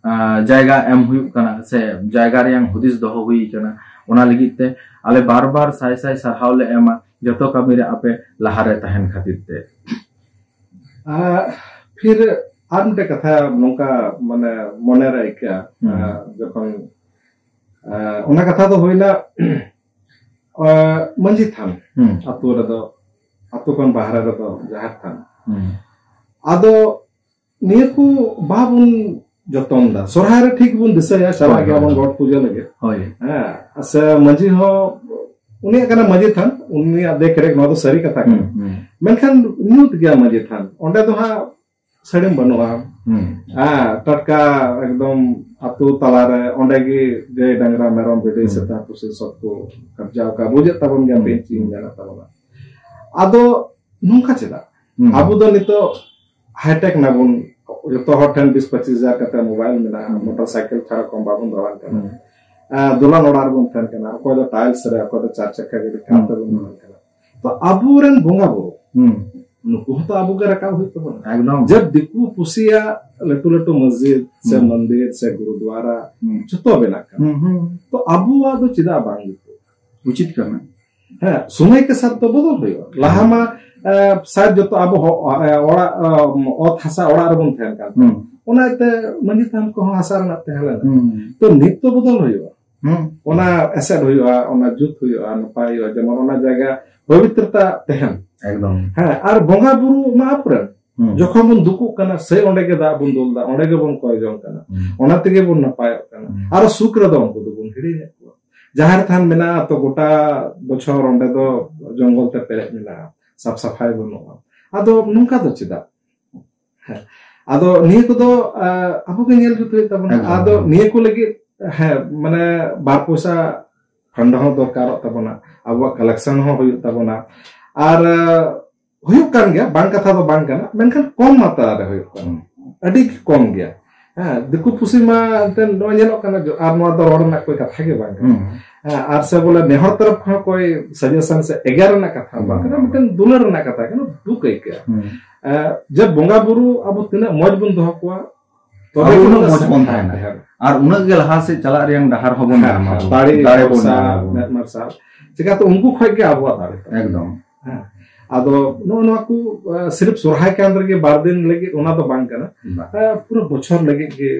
ᱩᱸ, ᱡᱟᱭᱜᱟ ᱮᱢ ᱦᱩᱭᱩᱜ ᱠᱟᱱᱟ ᱥᱮ ᱡᱟᱭᱜᱟ ᱨᱮᱭᱟᱜ ᱦᱩᱫᱤᱥ ᱫᱚᱦᱚ ᱦᱩᱭ ᱠᱟᱱᱟ᱾ ᱚᱱᱟ ᱞᱟᱹᱜᱤᱫ ᱛᱮ ᱟᱞᱮ ᱵᱟᱨ ᱵᱟᱨ ᱥᱟᱭ ᱥᱟᱭ ᱥᱟᱨᱦᱟᱣ ᱞᱮ ᱮᱢᱟ, ᱡᱚᱛᱚ ᱠᱟᱹᱢᱤ ᱨᱮ ᱟᱯᱮ ᱞᱟᱦᱟ ᱨᱮ ᱛᱟᱦᱮᱱ ᱠᱷᱟᱹᱛᱤᱨ ᱛᱮ᱾ ᱟᱨ ᱯᱷᱤᱨ ᱟᱨ ᱢᱤᱫᱴᱮᱡ ᱠᱟᱛᱷᱟ ᱱᱚᱝᱠᱟ ᱢᱟᱱᱮ ᱢᱚᱱᱮ ᱨᱮ ᱟᱹᱭᱠᱟᱹᱜᱼᱟ, ᱦᱩᱸ᱾ ᱟᱨ ᱡᱚᱠᱷᱚᱱ, ᱟᱨ ᱚᱱᱟ ᱠᱟᱛᱷᱟ ᱫᱚ ᱦᱩᱭᱱᱟ, ᱟᱨ ᱢᱟᱹᱡᱷᱤ ᱛᱷᱟᱱ, ᱦᱩᱸ᱾ ᱟᱛᱳ ᱨᱮᱫᱚ, ᱟᱛᱳ ᱠᱷᱚᱱ ᱵᱟᱦᱨᱮ ᱨᱮᱫᱚ ᱡᱟᱦᱮᱨ ᱛᱷᱟᱱ᱾ ᱦᱩᱸ᱾ ᱟᱫᱚ ᱱᱤᱭᱟᱹ ᱠᱚ ᱵᱟᱵᱚᱱ ᱡᱚᱛᱚᱱ ᱫᱟ᱾ ᱥᱚᱨᱦᱟᱭ ᱨᱮ ᱴᱷᱤᱠ ᱵᱚᱱ ᱫᱤᱥᱟᱹᱭᱟ, ᱪᱟᱞᱟᱜ ᱦᱳᱭ, ᱜᱮᱭᱟᱵᱚᱱ ᱦᱳᱭ᱾ ᱜᱚᱴ ᱯᱩᱡᱟᱹ ᱞᱟᱹᱜᱤᱫ᱾ ᱦᱳᱭ᱾ ᱦᱮᱸ, ᱥᱮ ᱢᱟᱹᱡᱷᱤ ᱦᱚᱸ ᱩᱱᱤᱭᱟᱜ ᱠᱟᱱᱟ ᱢᱟᱹᱡᱷᱤ ᱛᱷᱟᱱ, ᱩᱱᱤᱭᱟᱜ ᱫᱮᱠᱷ ᱨᱮᱠᱷ, ᱱᱚᱣᱟ ᱫᱚ ᱥᱟᱹᱨᱤ ᱠᱟᱛᱷᱟ ᱠᱟᱱᱟ᱾ ᱦᱩᱸ, ᱦᱩᱸ᱾ ᱢᱮᱱᱠᱷᱟᱱ ᱧᱩᱛ ᱜᱮᱭᱟ ᱢᱟᱹᱡᱷᱤ ᱛᱷᱟᱱ, ᱚᱸᱰᱮ ᱫᱚ ᱦᱟᱸᱜ ᱥᱟᱹᱲᱤᱢ ᱵᱟᱹᱱᱩᱜᱼᱟ᱾ ᱦᱩᱸ᱾ ᱦᱮᱸ, ᱴᱟᱴᱠᱟ ᱮᱠᱫᱚᱢ ᱟᱹᱛᱩ ᱛᱟᱞᱟᱨᱮ, ᱚᱸᱰᱮ ᱜᱮ ᱜᱟᱹᱭ ᱰᱟᱝᱨᱟ ᱢᱮᱨᱚᱢ ᱵᱷᱤᱰᱤ ᱦᱩᱸ᱾ ᱥᱮᱛᱟ ᱯᱩᱥᱤ ᱥᱚᱵ ᱠᱚ ᱠᱟᱵᱡᱟᱣ ᱠᱟᱜ, ᱵᱩᱡᱮᱫ ᱛᱟᱵᱚᱱ ᱜᱮᱭᱟ ᱦᱩᱸ᱾ ᱯᱮ ᱤᱧ ᱪᱮᱫ ᱤᱧ ᱢᱮᱱᱮᱫ ᱛᱟᱵᱚᱱᱟ᱾ ᱟᱫᱚ ᱱᱚᱝᱠᱟ ᱪᱮᱫᱟᱜ? ᱦᱩᱸ᱾ ᱟᱵᱚ ᱫᱚ ᱱᱤᱛᱚᱜ ᱦᱟᱭᱴᱮᱠ ᱱᱟᱵᱚᱱ, ᱡᱚᱛᱚ ᱦᱚᱲ ᱴᱷᱮᱱ ᱵᱤᱥ ᱯᱚᱸᱪᱤᱥ ᱦᱟᱡᱟᱨ ᱠᱟᱛᱮ ᱢᱳᱵᱟᱭᱤᱞ ᱢᱮᱱᱟᱜᱼᱟ, ᱦᱩᱸ᱾ ᱢᱚᱴᱚᱨ ᱥᱟᱭᱠᱮᱞ ᱪᱷᱟᱲᱟ ᱠᱚᱢ ᱵᱟᱵᱚᱱ ᱫᱟᱬᱟᱱ ᱠᱟᱱᱟ᱾ ᱦᱩᱸ᱾ ᱟᱨ ᱫᱚᱞᱟᱱ ᱚᱲᱟᱜ ᱨᱮᱵᱚᱱ ᱛᱟᱦᱮᱱ ᱠᱟᱱᱟ, ᱚᱠᱚᱭ ᱫᱚ ᱴᱟᱭᱤᱞᱥ ᱨᱮ, ᱚᱠᱚᱭ ᱫᱚ ᱪᱟᱨ ᱪᱟᱠᱟ ᱜᱟᱹᱰᱤ ᱠᱟᱨ ᱦᱩᱸ᱾ ᱛᱮᱵᱚᱱ ᱫᱟᱬᱟᱱ ᱠᱟᱱᱟ᱾ ᱛᱚ ᱟᱵᱚᱨᱮᱱ ᱵᱚᱸᱜᱟ ᱵᱩᱨᱩ ᱦᱩᱸ᱾ ᱱᱩᱠᱩ ᱦᱚᱸᱛᱚ ᱟᱵᱚ ᱜᱮ ᱨᱟᱠᱟᱵ ᱦᱩᱭᱩᱜ ᱛᱟᱵᱚᱱᱟ᱾ ᱮᱠᱫᱚᱢ᱾ ᱡᱮ ᱫᱤᱠᱩ ᱯᱩᱥᱤᱭᱟᱜ ᱞᱟᱹᱴᱩ ᱞᱟᱹᱴᱩ ᱢᱚᱥᱡᱤᱫ ᱥᱮ ᱦᱩᱸ᱾ ᱢᱚᱱᱫᱤᱨ ᱥᱮ ᱜᱩᱨᱩᱫᱩᱣᱟᱨᱟ ᱦᱩᱸ᱾ ᱡᱚᱛᱚ ᱵᱮᱱᱟᱜ ᱠᱟᱱᱟ᱾ ᱦᱩᱸ, ᱦᱩᱸ᱾ ᱛᱚ ᱟᱵᱚᱣᱟᱜ ᱫᱚ ᱪᱮᱫᱟᱜ ᱵᱟᱝ ᱡᱩᱛᱩᱜᱼᱟ? ᱩᱪᱤᱛ ᱠᱟᱱᱟ᱾ ᱦᱮᱸ, ᱥᱚᱢᱚᱭ ᱠᱮ ᱥᱟᱛ ᱛᱚ ᱵᱚᱫᱚᱞ ᱦᱩᱭᱩᱜᱼᱟ᱾ ᱞᱟᱦᱟ ᱢᱟ, ᱮ, ᱥᱟᱭᱮᱫ ᱡᱚᱛᱚ ᱟᱵᱚ ᱦᱚ-, ᱮ, ᱚᱲᱟᱜ, ᱮ, ᱚᱛ ᱦᱟᱥᱟ ᱚᱲᱟᱜ ᱨᱮᱵᱚᱱ ᱛᱟᱦᱮᱱ ᱠᱟᱱ ᱛᱟᱦᱮᱸᱫ᱾ ᱦᱩᱸ᱾ ᱚᱱᱟᱛᱮ ᱢᱟᱹᱡᱷᱤ ᱛᱷᱟᱱ ᱠᱚᱦᱚᱸ ᱦᱟᱥᱟ ᱨᱮᱱᱟᱜ ᱛᱟᱦᱮᱸ ᱞᱮᱱᱟ᱾ ᱦᱩᱸ᱾ ᱛᱚ ᱱᱤᱛ ᱛᱚ ᱵᱚᱫᱚᱞ ᱦᱩᱭᱩᱜᱼᱟ᱾ ᱦᱩᱸ᱾ ᱚᱱᱟ ᱮᱥᱮᱫ ᱦᱩᱭᱩᱜᱼᱟ, ᱚᱱᱟ ᱡᱩᱛ ᱦᱩᱭᱩᱜᱼᱟ, ᱱᱟᱯᱟᱭ ᱦᱩᱭᱩᱜᱼᱟ, ᱡᱮᱢᱚᱱ ᱚᱱᱟ ᱡᱟᱭᱜᱟ ᱯᱚᱵᱤᱛᱨᱚᱛᱟ ᱛᱟᱦᱮᱱ᱾ ᱮᱠᱫᱚᱢ᱾ ᱦᱮᱸ, ᱟᱨ ᱵᱚᱸᱜᱟ ᱵᱩᱨᱩ ᱢᱟ ᱟᱵᱚᱨᱮᱱ᱾ ᱦᱩᱸ᱾ ᱡᱚᱠᱷᱚᱱ ᱵᱚᱱ ᱫᱩᱠᱩᱜ ᱠᱟᱱᱟ, ᱥᱮᱭ ᱚᱸᱰᱮ ᱜᱮ ᱫᱟᱜ ᱵᱚᱱ ᱫᱩᱞ ᱫᱟ, ᱚᱸᱰᱮ ᱜᱮᱵᱚᱱ ᱠᱚᱭ ᱡᱚᱝ ᱠᱟᱱᱟ᱾ ᱦᱩᱸ᱾ ᱚᱱᱟ ᱛᱮᱜᱮ ᱵᱚᱱ ᱱᱟᱯᱟᱭᱚᱜ ᱠᱟᱱᱟ᱾ ᱦᱩᱸ᱾ ᱟᱨᱚ ᱥᱩᱠ ᱨᱮᱫᱚ ᱩᱱᱠᱩ ᱫᱚᱵᱚᱱ ᱦᱤᱲᱤᱧᱮᱫ ᱠᱚᱣᱟ᱾ ᱡᱟᱦᱮᱨ ᱛᱷᱟᱱ ᱢᱮᱱᱟᱜᱼᱟ, ᱛᱚ ᱜᱚᱴᱟ ᱵᱚᱪᱷᱚᱨ ᱚᱸᱰᱮ ᱫᱚ ᱡᱚᱝᱜᱚᱞ ᱛᱮ ᱯᱮᱨᱮᱡ ᱢᱮᱱᱟᱜᱼᱟ, ᱥᱟᱯ ᱥᱟᱯᱷᱟᱭ ᱵᱟᱹᱱᱩᱜᱼᱟ᱾ ᱟᱫᱚ ᱱᱚᱝᱠᱟ ᱫᱚ ᱪᱮᱫᱟᱜ? ᱦᱮᱸ᱾ ᱟᱫᱚ ᱱᱤᱭᱟᱹ ᱠᱚᱫᱚ, ᱟ, ᱟᱵᱚ ᱜᱮ ᱧᱮᱞ ᱡᱩᱛ ᱦᱩᱭᱩᱜ ᱛᱟᱵᱚᱱᱟ᱾ ᱮᱠᱫᱚᱢ᱾ ᱟᱫᱚ ᱱᱤᱭᱟᱹ ᱠᱚ ᱞᱟᱹᱜᱤᱫ, ᱦᱮᱸ, ᱢᱟᱱᱮ ᱵᱟᱨ ᱯᱚᱭᱥᱟ ᱯᱷᱟᱱᱰ ᱦᱚᱸ ᱫᱚᱨᱠᱟᱨᱚᱜ ᱛᱟᱵᱚᱱᱟ, ᱟᱵᱚᱣᱟᱜ ᱠᱟᱞᱮᱠᱥᱚᱱ ᱦᱚᱸ ᱦᱩᱭᱩᱜ ᱛᱟᱵᱚᱱᱟ᱾ ᱟᱨ, ᱟ, ᱦᱩᱭᱩᱜ ᱠᱟᱱ ᱜᱮᱭᱟ, ᱵᱟᱝ ᱠᱟᱛᱷᱟ ᱫᱚ ᱵᱟᱝ ᱠᱟᱱᱟ, ᱢᱮᱱᱠᱷᱟᱱ ᱠᱚᱢ ᱢᱟᱛᱨᱟ ᱨᱮ ᱦᱩᱭᱩᱜ ᱠᱟᱱᱟ᱾ ᱦᱩᱸ᱾ ᱟᱹᱰᱤ ᱜᱮ ᱠᱚᱢ ᱜᱮᱭᱟ᱾ ᱦᱮᱸ, ᱫᱤᱠᱩ ᱯᱩᱥᱤ ᱢᱟ ᱮᱱᱛᱮᱫ ᱱᱚᱣᱟ ᱧᱮᱞᱚᱜ ᱠᱟᱱᱟ, ᱡᱚ-, ᱟᱨ ᱱᱚᱣᱟ ᱫᱚ ᱨᱚᱲ ᱨᱮᱱᱟᱜ ᱠᱳᱭ ᱠᱟᱛᱷᱟ ᱜᱮ ᱵᱟᱝ ᱠᱟᱱᱟ᱾ ᱦᱩᱸ᱾ ᱦᱮᱸ, ᱟᱨ ᱥᱮ ᱵᱚᱞᱮ ᱱᱮᱦᱚᱨ ᱛᱚᱨᱚᱯ ᱠᱷᱚᱱ ᱠᱳᱭ ᱥᱟᱡᱮᱥᱚᱱ ᱥᱮ ᱮᱜᱮᱨ ᱨᱮᱱᱟᱜ ᱠᱟᱛᱷᱟ ᱵᱟᱝ ᱠᱟᱱᱟ, ᱦᱩᱸ᱾ ᱢᱤᱫᱴᱮᱱ ᱫᱩᱞᱟᱹᱲ ᱨᱮᱱᱟᱜ ᱠᱟᱛᱷᱟ ᱠᱟᱱᱟ, ᱫᱩᱠ ᱟᱹᱭᱠᱟᱹᱜᱼᱟ᱾ ᱦᱩᱸ᱾ ᱮ, ᱡᱮ ᱵᱚᱸᱜᱟ ᱵᱩᱨᱩ ᱟᱵᱚ ᱛᱤᱱᱟᱹᱜ ᱢᱚᱡᱽ ᱵᱚᱱ ᱫᱚᱦᱚ ᱠᱚᱣᱟ, ᱛᱚᱵᱮ ᱟᱵᱚ ᱩᱱᱟᱹᱜ ᱩᱱᱟᱹᱜ ᱢᱚᱡᱽ ᱥᱟᱱᱛᱟᱲ ᱵᱚᱱ ᱛᱟᱦᱮᱱᱟ᱾ ᱛᱟᱦᱮᱱᱟ᱾ ᱟᱨ ᱩᱱᱟᱹᱜ ᱜᱮ ᱞᱟᱦᱟ ᱥᱮᱫ ᱪᱟᱞᱟᱜ ᱨᱮᱭᱟᱝ ᱰᱟᱦᱟᱨ ᱦᱚᱸᱵᱚᱱ ᱦᱮᱸ, ᱧᱟᱢᱟ᱾ ᱦᱮᱸ, ᱫᱟᱲᱮ ᱫᱟᱲᱮ ᱵᱚᱱ ᱢᱟᱨᱥᱟᱞ, ᱧᱟᱢᱟ ᱵᱚᱱ᱾ ᱢᱮᱫ ᱢᱟᱨᱥᱟᱞ᱾ ᱪᱤᱠᱟᱹᱛᱮ ᱩᱱᱠᱩ ᱠᱷᱚᱡ ᱜᱮ ᱟᱵᱚᱣᱟᱜ ᱫᱟᱲᱮ ᱫᱚ᱾ ᱮᱠᱫᱚᱢ᱾ ᱦᱮᱸ᱾ ᱟᱫᱚ ᱱᱚᱜᱼᱚ ᱱᱚᱣᱟ ᱠᱚ, ᱟ, ᱥᱤᱨᱯ ᱥᱚᱨᱦᱟᱭ ᱠᱟᱱ ᱨᱮᱜᱮ ᱵᱟᱨ ᱫᱤᱱ ᱞᱟᱹᱜᱤᱫ ᱚᱱᱟ ᱫᱚ ᱵᱟᱝ ᱠᱟᱱᱟ᱾ ᱵᱟᱝ᱾ ᱟ, ᱯᱩᱨᱟᱹ ᱵᱚᱪᱷᱚᱨ ᱞᱟᱹᱜᱤᱫ ᱜᱮ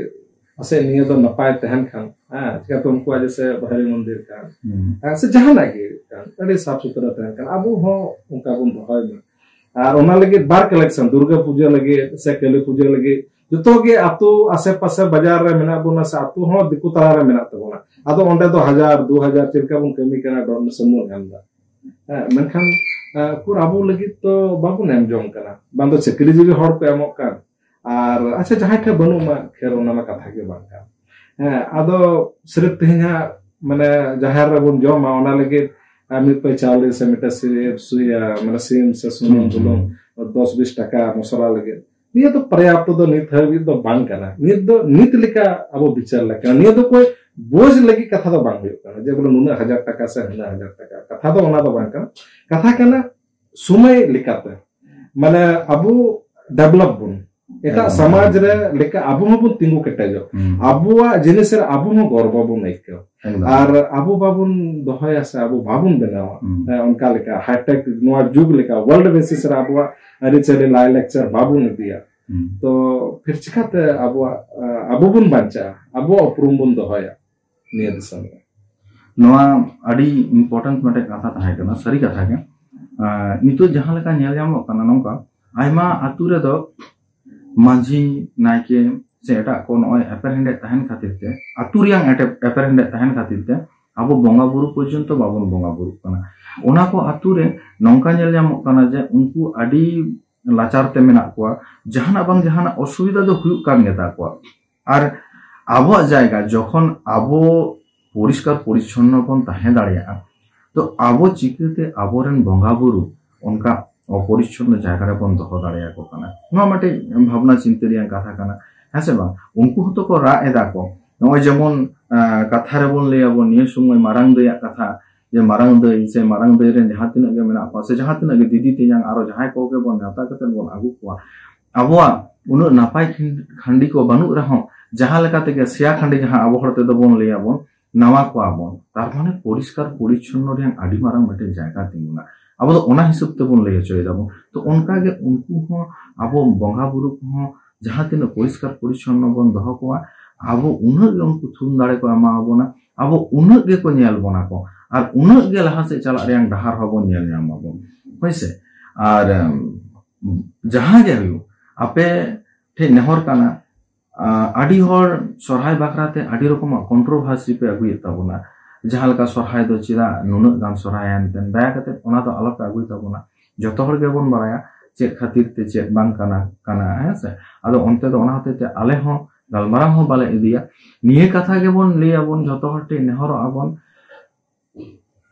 ᱯᱟᱥᱮᱡ ᱱᱤᱭᱟᱹ ᱫᱚ ᱱᱟᱯᱟᱭ ᱛᱟᱦᱮᱱ ᱠᱷᱟᱱ, ᱦᱮᱸ, ᱪᱤᱠᱟᱹᱛᱮ ᱩᱱᱠᱩᱣᱟᱜ ᱡᱮᱥᱮ ᱵᱟᱦᱨᱮ ᱢᱚᱱᱫᱤᱨ ᱠᱟᱱ, ᱦᱩᱸ᱾ ᱦᱮᱸ, ᱥᱮ ᱡᱟᱦᱟᱱᱟᱜ ᱜᱮ ᱠᱟᱱ, ᱟᱹᱰᱤ ᱥᱟᱯᱷ ᱥᱩᱛᱨᱟᱹ ᱛᱟᱦᱮᱱ ᱠᱷᱟᱱ, ᱟᱵᱚ ᱦᱚᱸ ᱚᱱᱠᱟ ᱵᱚᱱ ᱫᱚᱦᱚᱭ ᱢᱟ᱾ ᱟᱨ ᱚᱱᱟ ᱞᱟᱹᱜᱤᱫ ᱵᱟᱨ ᱠᱟᱞᱮᱠᱥᱚᱱ, ᱫᱩᱨᱜᱟᱹ ᱯᱩᱡᱟᱹ ᱞᱟᱹᱜᱤᱫ ᱥᱮ ᱠᱟᱹᱞᱤ ᱯᱩᱡᱟᱹ ᱞᱟᱹᱜᱤᱫ ᱡᱚᱛᱚ ᱜᱮ ᱟᱹᱛᱩ ᱟᱥᱮ ᱯᱟᱥᱮ ᱵᱟᱡᱟᱨ ᱨᱮ ᱢᱮᱱᱟᱜ ᱵᱚᱱᱟ ᱥᱮ ᱟᱹᱛᱩ ᱦᱚᱸ ᱫᱤᱠᱩ ᱛᱟᱞᱟ ᱨᱮ ᱢᱮᱱᱟᱜ ᱛᱟᱵᱚᱱᱟ᱾ ᱟᱫᱚ ᱚᱸᱰᱮ ᱫᱚ ᱦᱟᱡᱟᱨ, ᱫᱩ ᱦᱟᱡᱟᱨ ᱪᱮᱫ ᱞᱮᱠᱟ ᱵᱚᱱ ᱠᱟᱹᱢᱤ ᱠᱟᱱᱟ, donation ᱵᱚᱱ ᱮᱢ ᱮᱫᱟ᱾ ᱦᱮᱸ, ᱢᱮᱱᱠᱷᱟᱱ, ᱮ, ᱩᱠᱩᱨ ᱟᱵᱚ ᱞᱟᱹᱜᱤᱫ ᱫᱚ ᱵᱟᱵᱚᱱ ᱮᱢ ᱡᱚᱝ ᱠᱟᱱᱟ᱾ ᱵᱟᱝ ᱫᱚ ᱪᱟᱹᱠᱨᱤ ᱡᱤᱵᱤ ᱦᱚᱲ ᱠᱚ ᱮᱢᱚᱜ ᱠᱟᱱ, ᱟᱨ ᱟᱪᱪᱷᱟ, ᱡᱟᱦᱟᱸᱭ ᱴᱷᱮᱱ ᱵᱟᱹᱱᱩᱜ ᱢᱟ, ᱠᱷᱮᱨ, ᱚᱱᱟ ᱢᱟ ᱠᱟᱛᱷᱟ ᱜᱮ ᱵᱟᱝ ᱠᱟᱱ᱾ ᱦᱮᱸ, ᱟᱫᱚ ᱥᱤᱨᱤᱯ ᱛᱮᱦᱮᱧ ᱦᱟᱸᱜ, ᱢᱟᱱᱮ, ᱡᱟᱦᱮᱨ ᱨᱮᱵᱚᱱ ᱡᱚᱢᱟ, ᱚᱱᱟ ᱞᱟᱹᱜᱤᱫ, ᱟᱨ ᱢᱤᱫ ᱯᱟᱹᱭ ᱪᱟᱣᱞᱮ ᱥᱮ ᱢᱤᱫᱴᱟᱝ ᱥᱤᱨᱤᱯ, ᱥᱩᱭᱟ, ᱢᱟᱱᱮ, ᱥᱤᱢ ᱥᱮ ᱥᱩᱱᱩᱢ, ᱦᱩᱸ, ᱵᱩᱞᱩᱝ, ᱫᱚᱥ ᱵᱤᱥ ᱴᱟᱠᱟ ᱢᱚᱥᱞᱟ ᱞᱟᱹᱜᱤᱫ, ᱱᱤᱭᱟᱹ ᱫᱚ ᱯᱚᱨᱭᱟᱯᱛᱚ ᱫᱚ ᱱᱤᱛ ᱦᱟᱹᱵᱤᱡ ᱫᱚ ᱵᱟᱝ ᱠᱟᱱᱟ᱾ ᱱᱤᱛ ᱫᱚ ᱱᱤᱛ ᱞᱮᱠᱟ ᱟᱵᱚ ᱵᱤᱪᱟᱹᱨ ᱞᱮᱠᱟ, ᱱᱤᱭᱟᱹ ᱫᱚ ᱠᱚᱭ ᱵᱳᱡᱽ ᱞᱟᱹᱜᱤᱫ ᱠᱟᱛᱷᱟ ᱫᱚ ᱵᱟᱝ ᱦᱩᱭᱩᱜ ᱠᱟᱱᱟ, ᱡᱮ ᱵᱚᱞᱮ ᱱᱩᱱᱟᱹᱜ ᱦᱟᱡᱟᱨ ᱴᱟᱠᱟ ᱥᱮ ᱱᱩᱱᱟᱹᱜ ᱦᱟᱡᱟᱨ ᱴᱟᱠᱟ, ᱠᱟᱛᱷᱟ ᱫᱚ ᱚᱱᱟ ᱫᱚ ᱵᱟᱝ ᱠᱟᱱᱟ᱾ ᱠᱟᱛᱷᱟ ᱠᱟᱱᱟ ᱥᱚᱢᱚᱭ ᱞᱮᱠᱟᱛᱮ, ᱢᱟᱱᱮ, ᱟᱵᱚ ᱰᱮᱵᱷᱞᱚᱯ ᱵᱚᱱ, ᱮᱴᱟᱜ ᱮᱠᱫᱚᱢ᱾ ᱥᱚᱢᱟᱡᱽ ᱨᱮ ᱞᱮᱠᱟ ᱟᱵᱚ ᱦᱚᱸᱵᱚᱱ ᱛᱤᱸᱜᱩ ᱠᱮᱴᱮᱡᱚᱜ, ᱦᱩᱸ᱾ ᱟᱵᱚᱣᱟᱜ ᱡᱤᱱᱤᱥ ᱨᱮ ᱟᱵᱚ ᱦᱚᱸ ᱜᱚᱨᱵᱚ ᱵᱚᱱ ᱟᱹᱭᱠᱟᱹᱣ᱾ ᱮᱠᱫᱚᱢ᱾ ᱟᱨ ᱟᱵᱚ ᱵᱟᱵᱚᱱ ᱫᱚᱦᱚᱭᱟ ᱥᱮ ᱟᱵᱚ ᱵᱟᱵᱚᱱ ᱵᱮᱱᱟᱣᱟ, ᱦᱩᱸ᱾ ᱦᱮᱸ, ᱚᱱᱠᱟ ᱞᱮᱠᱟ ᱦᱟᱭᱴᱮᱠ ᱱᱚᱣᱟ ᱡᱩᱜᱽ ᱞᱮᱠᱟ ᱣᱟᱨᱞᱰ ᱵᱮᱥᱤᱥ ᱨᱮ ᱟᱵᱚᱣᱟᱜ ᱟᱹᱨᱤᱪᱟᱹᱞᱤ, ᱞᱟᱭᱼᱞᱟᱠᱪᱟᱨ ᱵᱟᱵᱚᱱ ᱤᱫᱤᱭᱟ, ᱦᱩᱸ᱾ ᱛᱚ ᱯᱷᱤᱨ ᱪᱤᱠᱟᱛᱮ ᱟᱵᱚᱣᱟᱜ, ᱟ, ᱟᱵᱚ ᱵᱚᱱ ᱵᱟᱧᱪᱟᱜᱼᱟ, ᱟᱵᱚᱣᱟᱜ ᱩᱯᱨᱩᱢ ᱵᱚᱱ ᱫᱚᱦᱚᱭᱟ ᱱᱤᱭᱟᱹ ᱫᱤᱥᱚᱢ ᱨᱮ? ᱱᱚᱣᱟ ᱟᱹᱰᱤ ᱤᱢᱯᱚᱨᱴᱮᱱᱴ ᱢᱤᱫᱴᱮᱱ ᱠᱟᱛᱷᱟ ᱛᱟᱦᱮᱸ ᱠᱟᱱᱟ, ᱥᱟᱹᱨᱤ ᱠᱟᱛᱷᱟ ᱜᱮ᱾ ᱟ, ᱱᱤᱛᱚᱜ ᱡᱟᱦᱟᱸ ᱞᱮᱠᱟ ᱧᱮᱞ ᱧᱟᱢᱚᱜ ᱠᱟᱱᱟ, ᱱᱚᱝᱠᱟ ᱟᱭᱢᱟ ᱟᱹᱛᱩ ᱨᱮᱫᱚ ᱢᱟᱹᱡᱷᱤ, ᱱᱟᱭᱠᱮ ᱥᱮ ᱮᱴᱟᱜ ᱠᱚ ᱱᱚᱜᱼᱚᱭ ᱮᱯᱮᱨᱦᱮᱸᱰᱮᱡ ᱛᱟᱦᱮᱱ ᱠᱷᱟᱹᱛᱤᱨ ᱛᱮ, ᱟᱹᱛᱩ ᱨᱮᱭᱟᱜ ᱮᱴᱮ-, ᱮᱯᱮᱨᱦᱮᱸᱰᱮᱡ ᱛᱟᱦᱮᱱ ᱠᱷᱟᱹᱛᱤᱨ ᱛᱮ ᱟᱵᱚ ᱵᱚᱸᱜᱟ ᱵᱩᱨᱩ ᱯᱚᱨᱡᱚᱱᱛᱚ ᱵᱟᱵᱚᱱ ᱵᱚᱸᱜᱟ ᱵᱩᱨᱩᱜ ᱠᱟᱱᱟ᱾ ᱚᱱᱟ ᱠᱚ ᱟᱹᱛᱩ ᱨᱮ ᱱᱚᱝᱠᱟ ᱧᱮᱞ ᱧᱟᱢᱚᱜ ᱠᱟᱱᱟ ᱡᱮ ᱩᱱᱠᱩ ᱟᱹᱰᱤ ᱞᱟᱪᱟᱨ ᱛᱮ ᱢᱮᱱᱟᱜ ᱠᱚᱣᱟ, ᱡᱟᱦᱟᱱᱟᱜ ᱵᱟᱝ ᱡᱟᱦᱟᱱᱟᱜ ᱚᱥᱩᱵᱤᱫᱷᱟ ᱫᱚ ᱦᱩᱭᱩᱜ ᱠᱟᱱ ᱜᱮᱛᱟ ᱠᱚᱣᱟ᱾ ᱟᱨ ᱟᱵᱚᱣᱟᱜ ᱡᱟᱭᱜᱟ ᱡᱚᱠᱷᱚᱱ ᱟᱵᱚ ᱯᱚᱨᱤᱥᱠᱟᱨ ᱯᱚᱨᱤᱪᱷᱚᱱᱱᱚ ᱵᱚᱱ ᱛᱟᱦᱮᱸ ᱫᱟᱲᱮᱭᱟᱜᱼᱟ, ᱛᱚ ᱟᱵᱚ ᱪᱤᱠᱟᱹᱛᱮ ᱟᱵᱚᱨᱮᱱ ᱵᱚᱸᱜᱟ ᱵᱩᱨᱩ ᱚᱱᱠᱟ ᱚᱯᱚᱨᱤᱪᱷᱚᱱᱱᱚ ᱡᱟᱭᱜᱟ ᱨᱮᱵᱚᱱ ᱫᱚᱦᱚ ᱫᱟᱲᱮᱭᱟᱠᱚ ᱠᱟᱱᱟ? ᱱᱚᱣᱟ ᱢᱤᱫᱴᱮᱡ ᱵᱷᱟᱵᱽᱱᱟ ᱪᱤᱱᱛᱟᱹ ᱨᱮᱭᱟᱜ ᱠᱟᱛᱷᱟ ᱠᱟᱱᱟ, ᱦᱮᱸ ᱥᱮ ᱵᱟᱝ? ᱩᱱᱠᱩ ᱦᱚᱸᱛᱚ ᱠᱚ ᱨᱟᱜ ᱮᱫᱟ ᱠᱚ᱾ ᱱᱚᱜᱼᱚᱭ ᱡᱮᱢᱚᱱ, ᱟᱸ, ᱠᱟᱛᱷᱟ ᱨᱮᱵᱚᱱ ᱞᱟᱹᱭᱟᱵᱚᱱ ᱱᱤᱭᱟᱹ ᱥᱚᱢᱚᱭ ᱢᱟᱨᱟᱝ ᱫᱟᱹᱭᱟᱜ ᱠᱟᱛᱷᱟ, ᱡᱮ ᱢᱟᱨᱟᱝ ᱫᱟᱹᱭ ᱥᱮ ᱢᱟᱨᱟᱝ ᱫᱟᱹᱭ ᱨᱮᱱ ᱡᱟᱦᱟᱸ ᱛᱤᱱᱟᱹᱜ ᱜᱮ ᱢᱮᱱᱟᱜ ᱠᱚᱣᱟ ᱥᱮ ᱡᱟᱦᱟᱸ ᱛᱤᱱᱟᱹᱜ ᱜᱮ ᱫᱤᱫᱤ ᱛᱮᱧᱟᱝ ᱟᱨᱚ ᱡᱟᱦᱟᱸᱭ ᱠᱚᱜᱮ ᱵᱚᱱ ᱱᱮᱣᱛᱟ ᱠᱟᱛᱮ ᱵᱚᱱ ᱟᱹᱜᱩ ᱠᱚᱣᱟ, ᱟᱵᱚᱣᱟᱜ ᱩᱱᱟᱹᱜ ᱱᱟᱯᱟᱭ ᱠᱷᱤᱱ-, ᱠᱷᱟᱹᱱᱰᱤ ᱠᱚ ᱵᱟᱹᱱᱩᱜ ᱨᱮᱦᱚᱸ, ᱡᱟᱦᱟᱸ ᱞᱮᱠᱟ ᱛᱮᱜᱮ ᱥᱮᱭᱟ ᱠᱷᱟᱹᱱᱰᱤ, ᱡᱟᱦᱟᱸ ᱟᱵᱚ ᱦᱚᱲ ᱛᱮᱫᱚ ᱵᱚᱱ ᱞᱟᱹᱭᱟᱵᱚᱱ, ᱱᱟᱣᱟ ᱠᱚᱣᱟ ᱵᱚᱱ, ᱛᱟᱨ ᱢᱟᱱᱮ ᱯᱚᱨᱤᱥᱠᱟᱨ ᱯᱚᱨᱤᱪᱷᱚᱱᱱᱚ ᱨᱮᱭᱟᱜ ᱟᱹᱰᱤ ᱢᱟᱨᱟᱝ ᱢᱤᱫᱴᱮᱱ ᱡᱟᱭᱜᱟ ᱛᱤᱸᱜᱩᱱᱟ᱾ ᱟᱵᱚ ᱫᱚ ᱚᱱᱟ ᱦᱤᱥᱟᱹᱵ ᱛᱮᱵᱚᱱ ᱞᱟᱹᱭ ᱦᱚᱪᱚᱭ ᱫᱟᱵᱚᱱ᱾ ᱛᱚ ᱚᱱᱠᱟ ᱜᱮ ᱩᱱᱠᱩ ᱦᱚᱸ, ᱟᱵᱚ ᱵᱚᱸᱜᱟ ᱵᱩᱨᱩ ᱠᱚᱦᱚᱸ ᱡᱟᱦᱟᱸ ᱛᱤᱱᱟᱹᱜ ᱯᱚᱨᱤᱥᱠᱟᱨ ᱯᱚᱨᱤᱪᱷᱚᱱᱱᱚ ᱵᱚᱱ ᱫᱚᱦᱚ ᱠᱚᱣᱟ, ᱟᱵᱚ ᱩᱱᱟᱹᱜ ᱜᱮ ᱩᱱᱠᱩ ᱛᱷᱩᱢ ᱫᱟᱲᱮ ᱠᱚ ᱮᱢᱟ ᱵᱚᱱᱟ, ᱟᱵᱚ ᱩᱱᱟᱹᱜ ᱜᱮᱠᱚ ᱧᱮᱞ ᱵᱚᱱᱟ ᱠᱚ, ᱟᱨ ᱩᱱᱟᱹᱜ ᱜᱮ ᱞᱟᱦᱟ ᱥᱮᱫ ᱪᱟᱞᱟᱜ ᱨᱮᱭᱟᱜ ᱰᱟᱦᱟᱨ ᱦᱚᱸᱵᱚᱱ ᱧᱮᱞ ᱧᱟᱢ ᱟᱵᱚᱱ, ᱦᱳᱭ ᱥᱮ? ᱟᱨ, ᱮᱢ, ᱡᱟᱦᱟᱸ ᱜᱮ ᱦᱩᱭᱩᱜ, ᱟᱯᱮ ᱴᱷᱮᱱ ᱱᱮᱦᱚᱨ ᱠᱟᱱᱟ, ᱟᱹᱰᱤ ᱦᱚᱲ ᱥᱚᱨᱦᱟᱭ ᱵᱟᱠᱷᱨᱟ ᱛᱮ ᱟᱹᱰᱤ ᱨᱚᱠᱚᱢᱟᱜ ᱠᱚᱱᱴᱨᱳᱵᱷᱟᱨᱥᱤ ᱯᱮ ᱟᱹᱜᱩᱭᱮᱫ ᱛᱟᱵᱚᱱᱟ᱾ ᱡᱟᱦᱟᱸ ᱞᱮᱠᱟ ᱥᱚᱨᱦᱟᱭ ᱫᱚ ᱪᱮᱫᱟᱜ ᱱᱩᱱᱟᱹᱜ ᱜᱟᱱ ᱥᱚᱨᱦᱟᱭ ᱮᱱᱛᱮ, ᱫᱟᱭᱟ ᱠᱟᱛᱮ ᱚᱱᱟ ᱫᱚ ᱟᱞᱚ ᱯᱮ ᱟᱹᱜᱩᱭ ᱛᱟᱵᱚᱱᱟ᱾ ᱡᱚᱛᱚ ᱦᱚᱲ ᱜᱮᱵᱚᱱ ᱵᱟᱲᱟᱭᱟ ᱪᱮᱫ ᱠᱷᱟᱹᱛᱤᱨ ᱛᱮ ᱪᱮᱫ ᱵᱟᱝ ᱠᱟᱱᱟ, ᱠᱟᱱᱟ, ᱦᱮᱸ ᱥᱮ? ᱟᱫᱚ ᱚᱱᱛᱮ ᱫᱚ ᱚᱱᱟ ᱦᱚᱛᱮᱡ ᱛᱮ ᱟᱞᱮ ᱦᱚᱸ ᱜᱟᱞᱢᱟᱨᱟᱣ ᱦᱚᱸ ᱵᱟᱞᱮ ᱤᱫᱤᱭᱟ᱾ ᱱᱤᱭᱟᱹ ᱠᱟᱛᱷᱟ ᱜᱮᱵᱚᱱ ᱞᱟᱹᱭᱟᱵᱚᱱ, ᱡᱚᱛᱚ ᱦᱚᱲ ᱴᱷᱮᱱ ᱱᱮᱦᱚᱨᱚᱜ ᱟᱵᱚᱱ,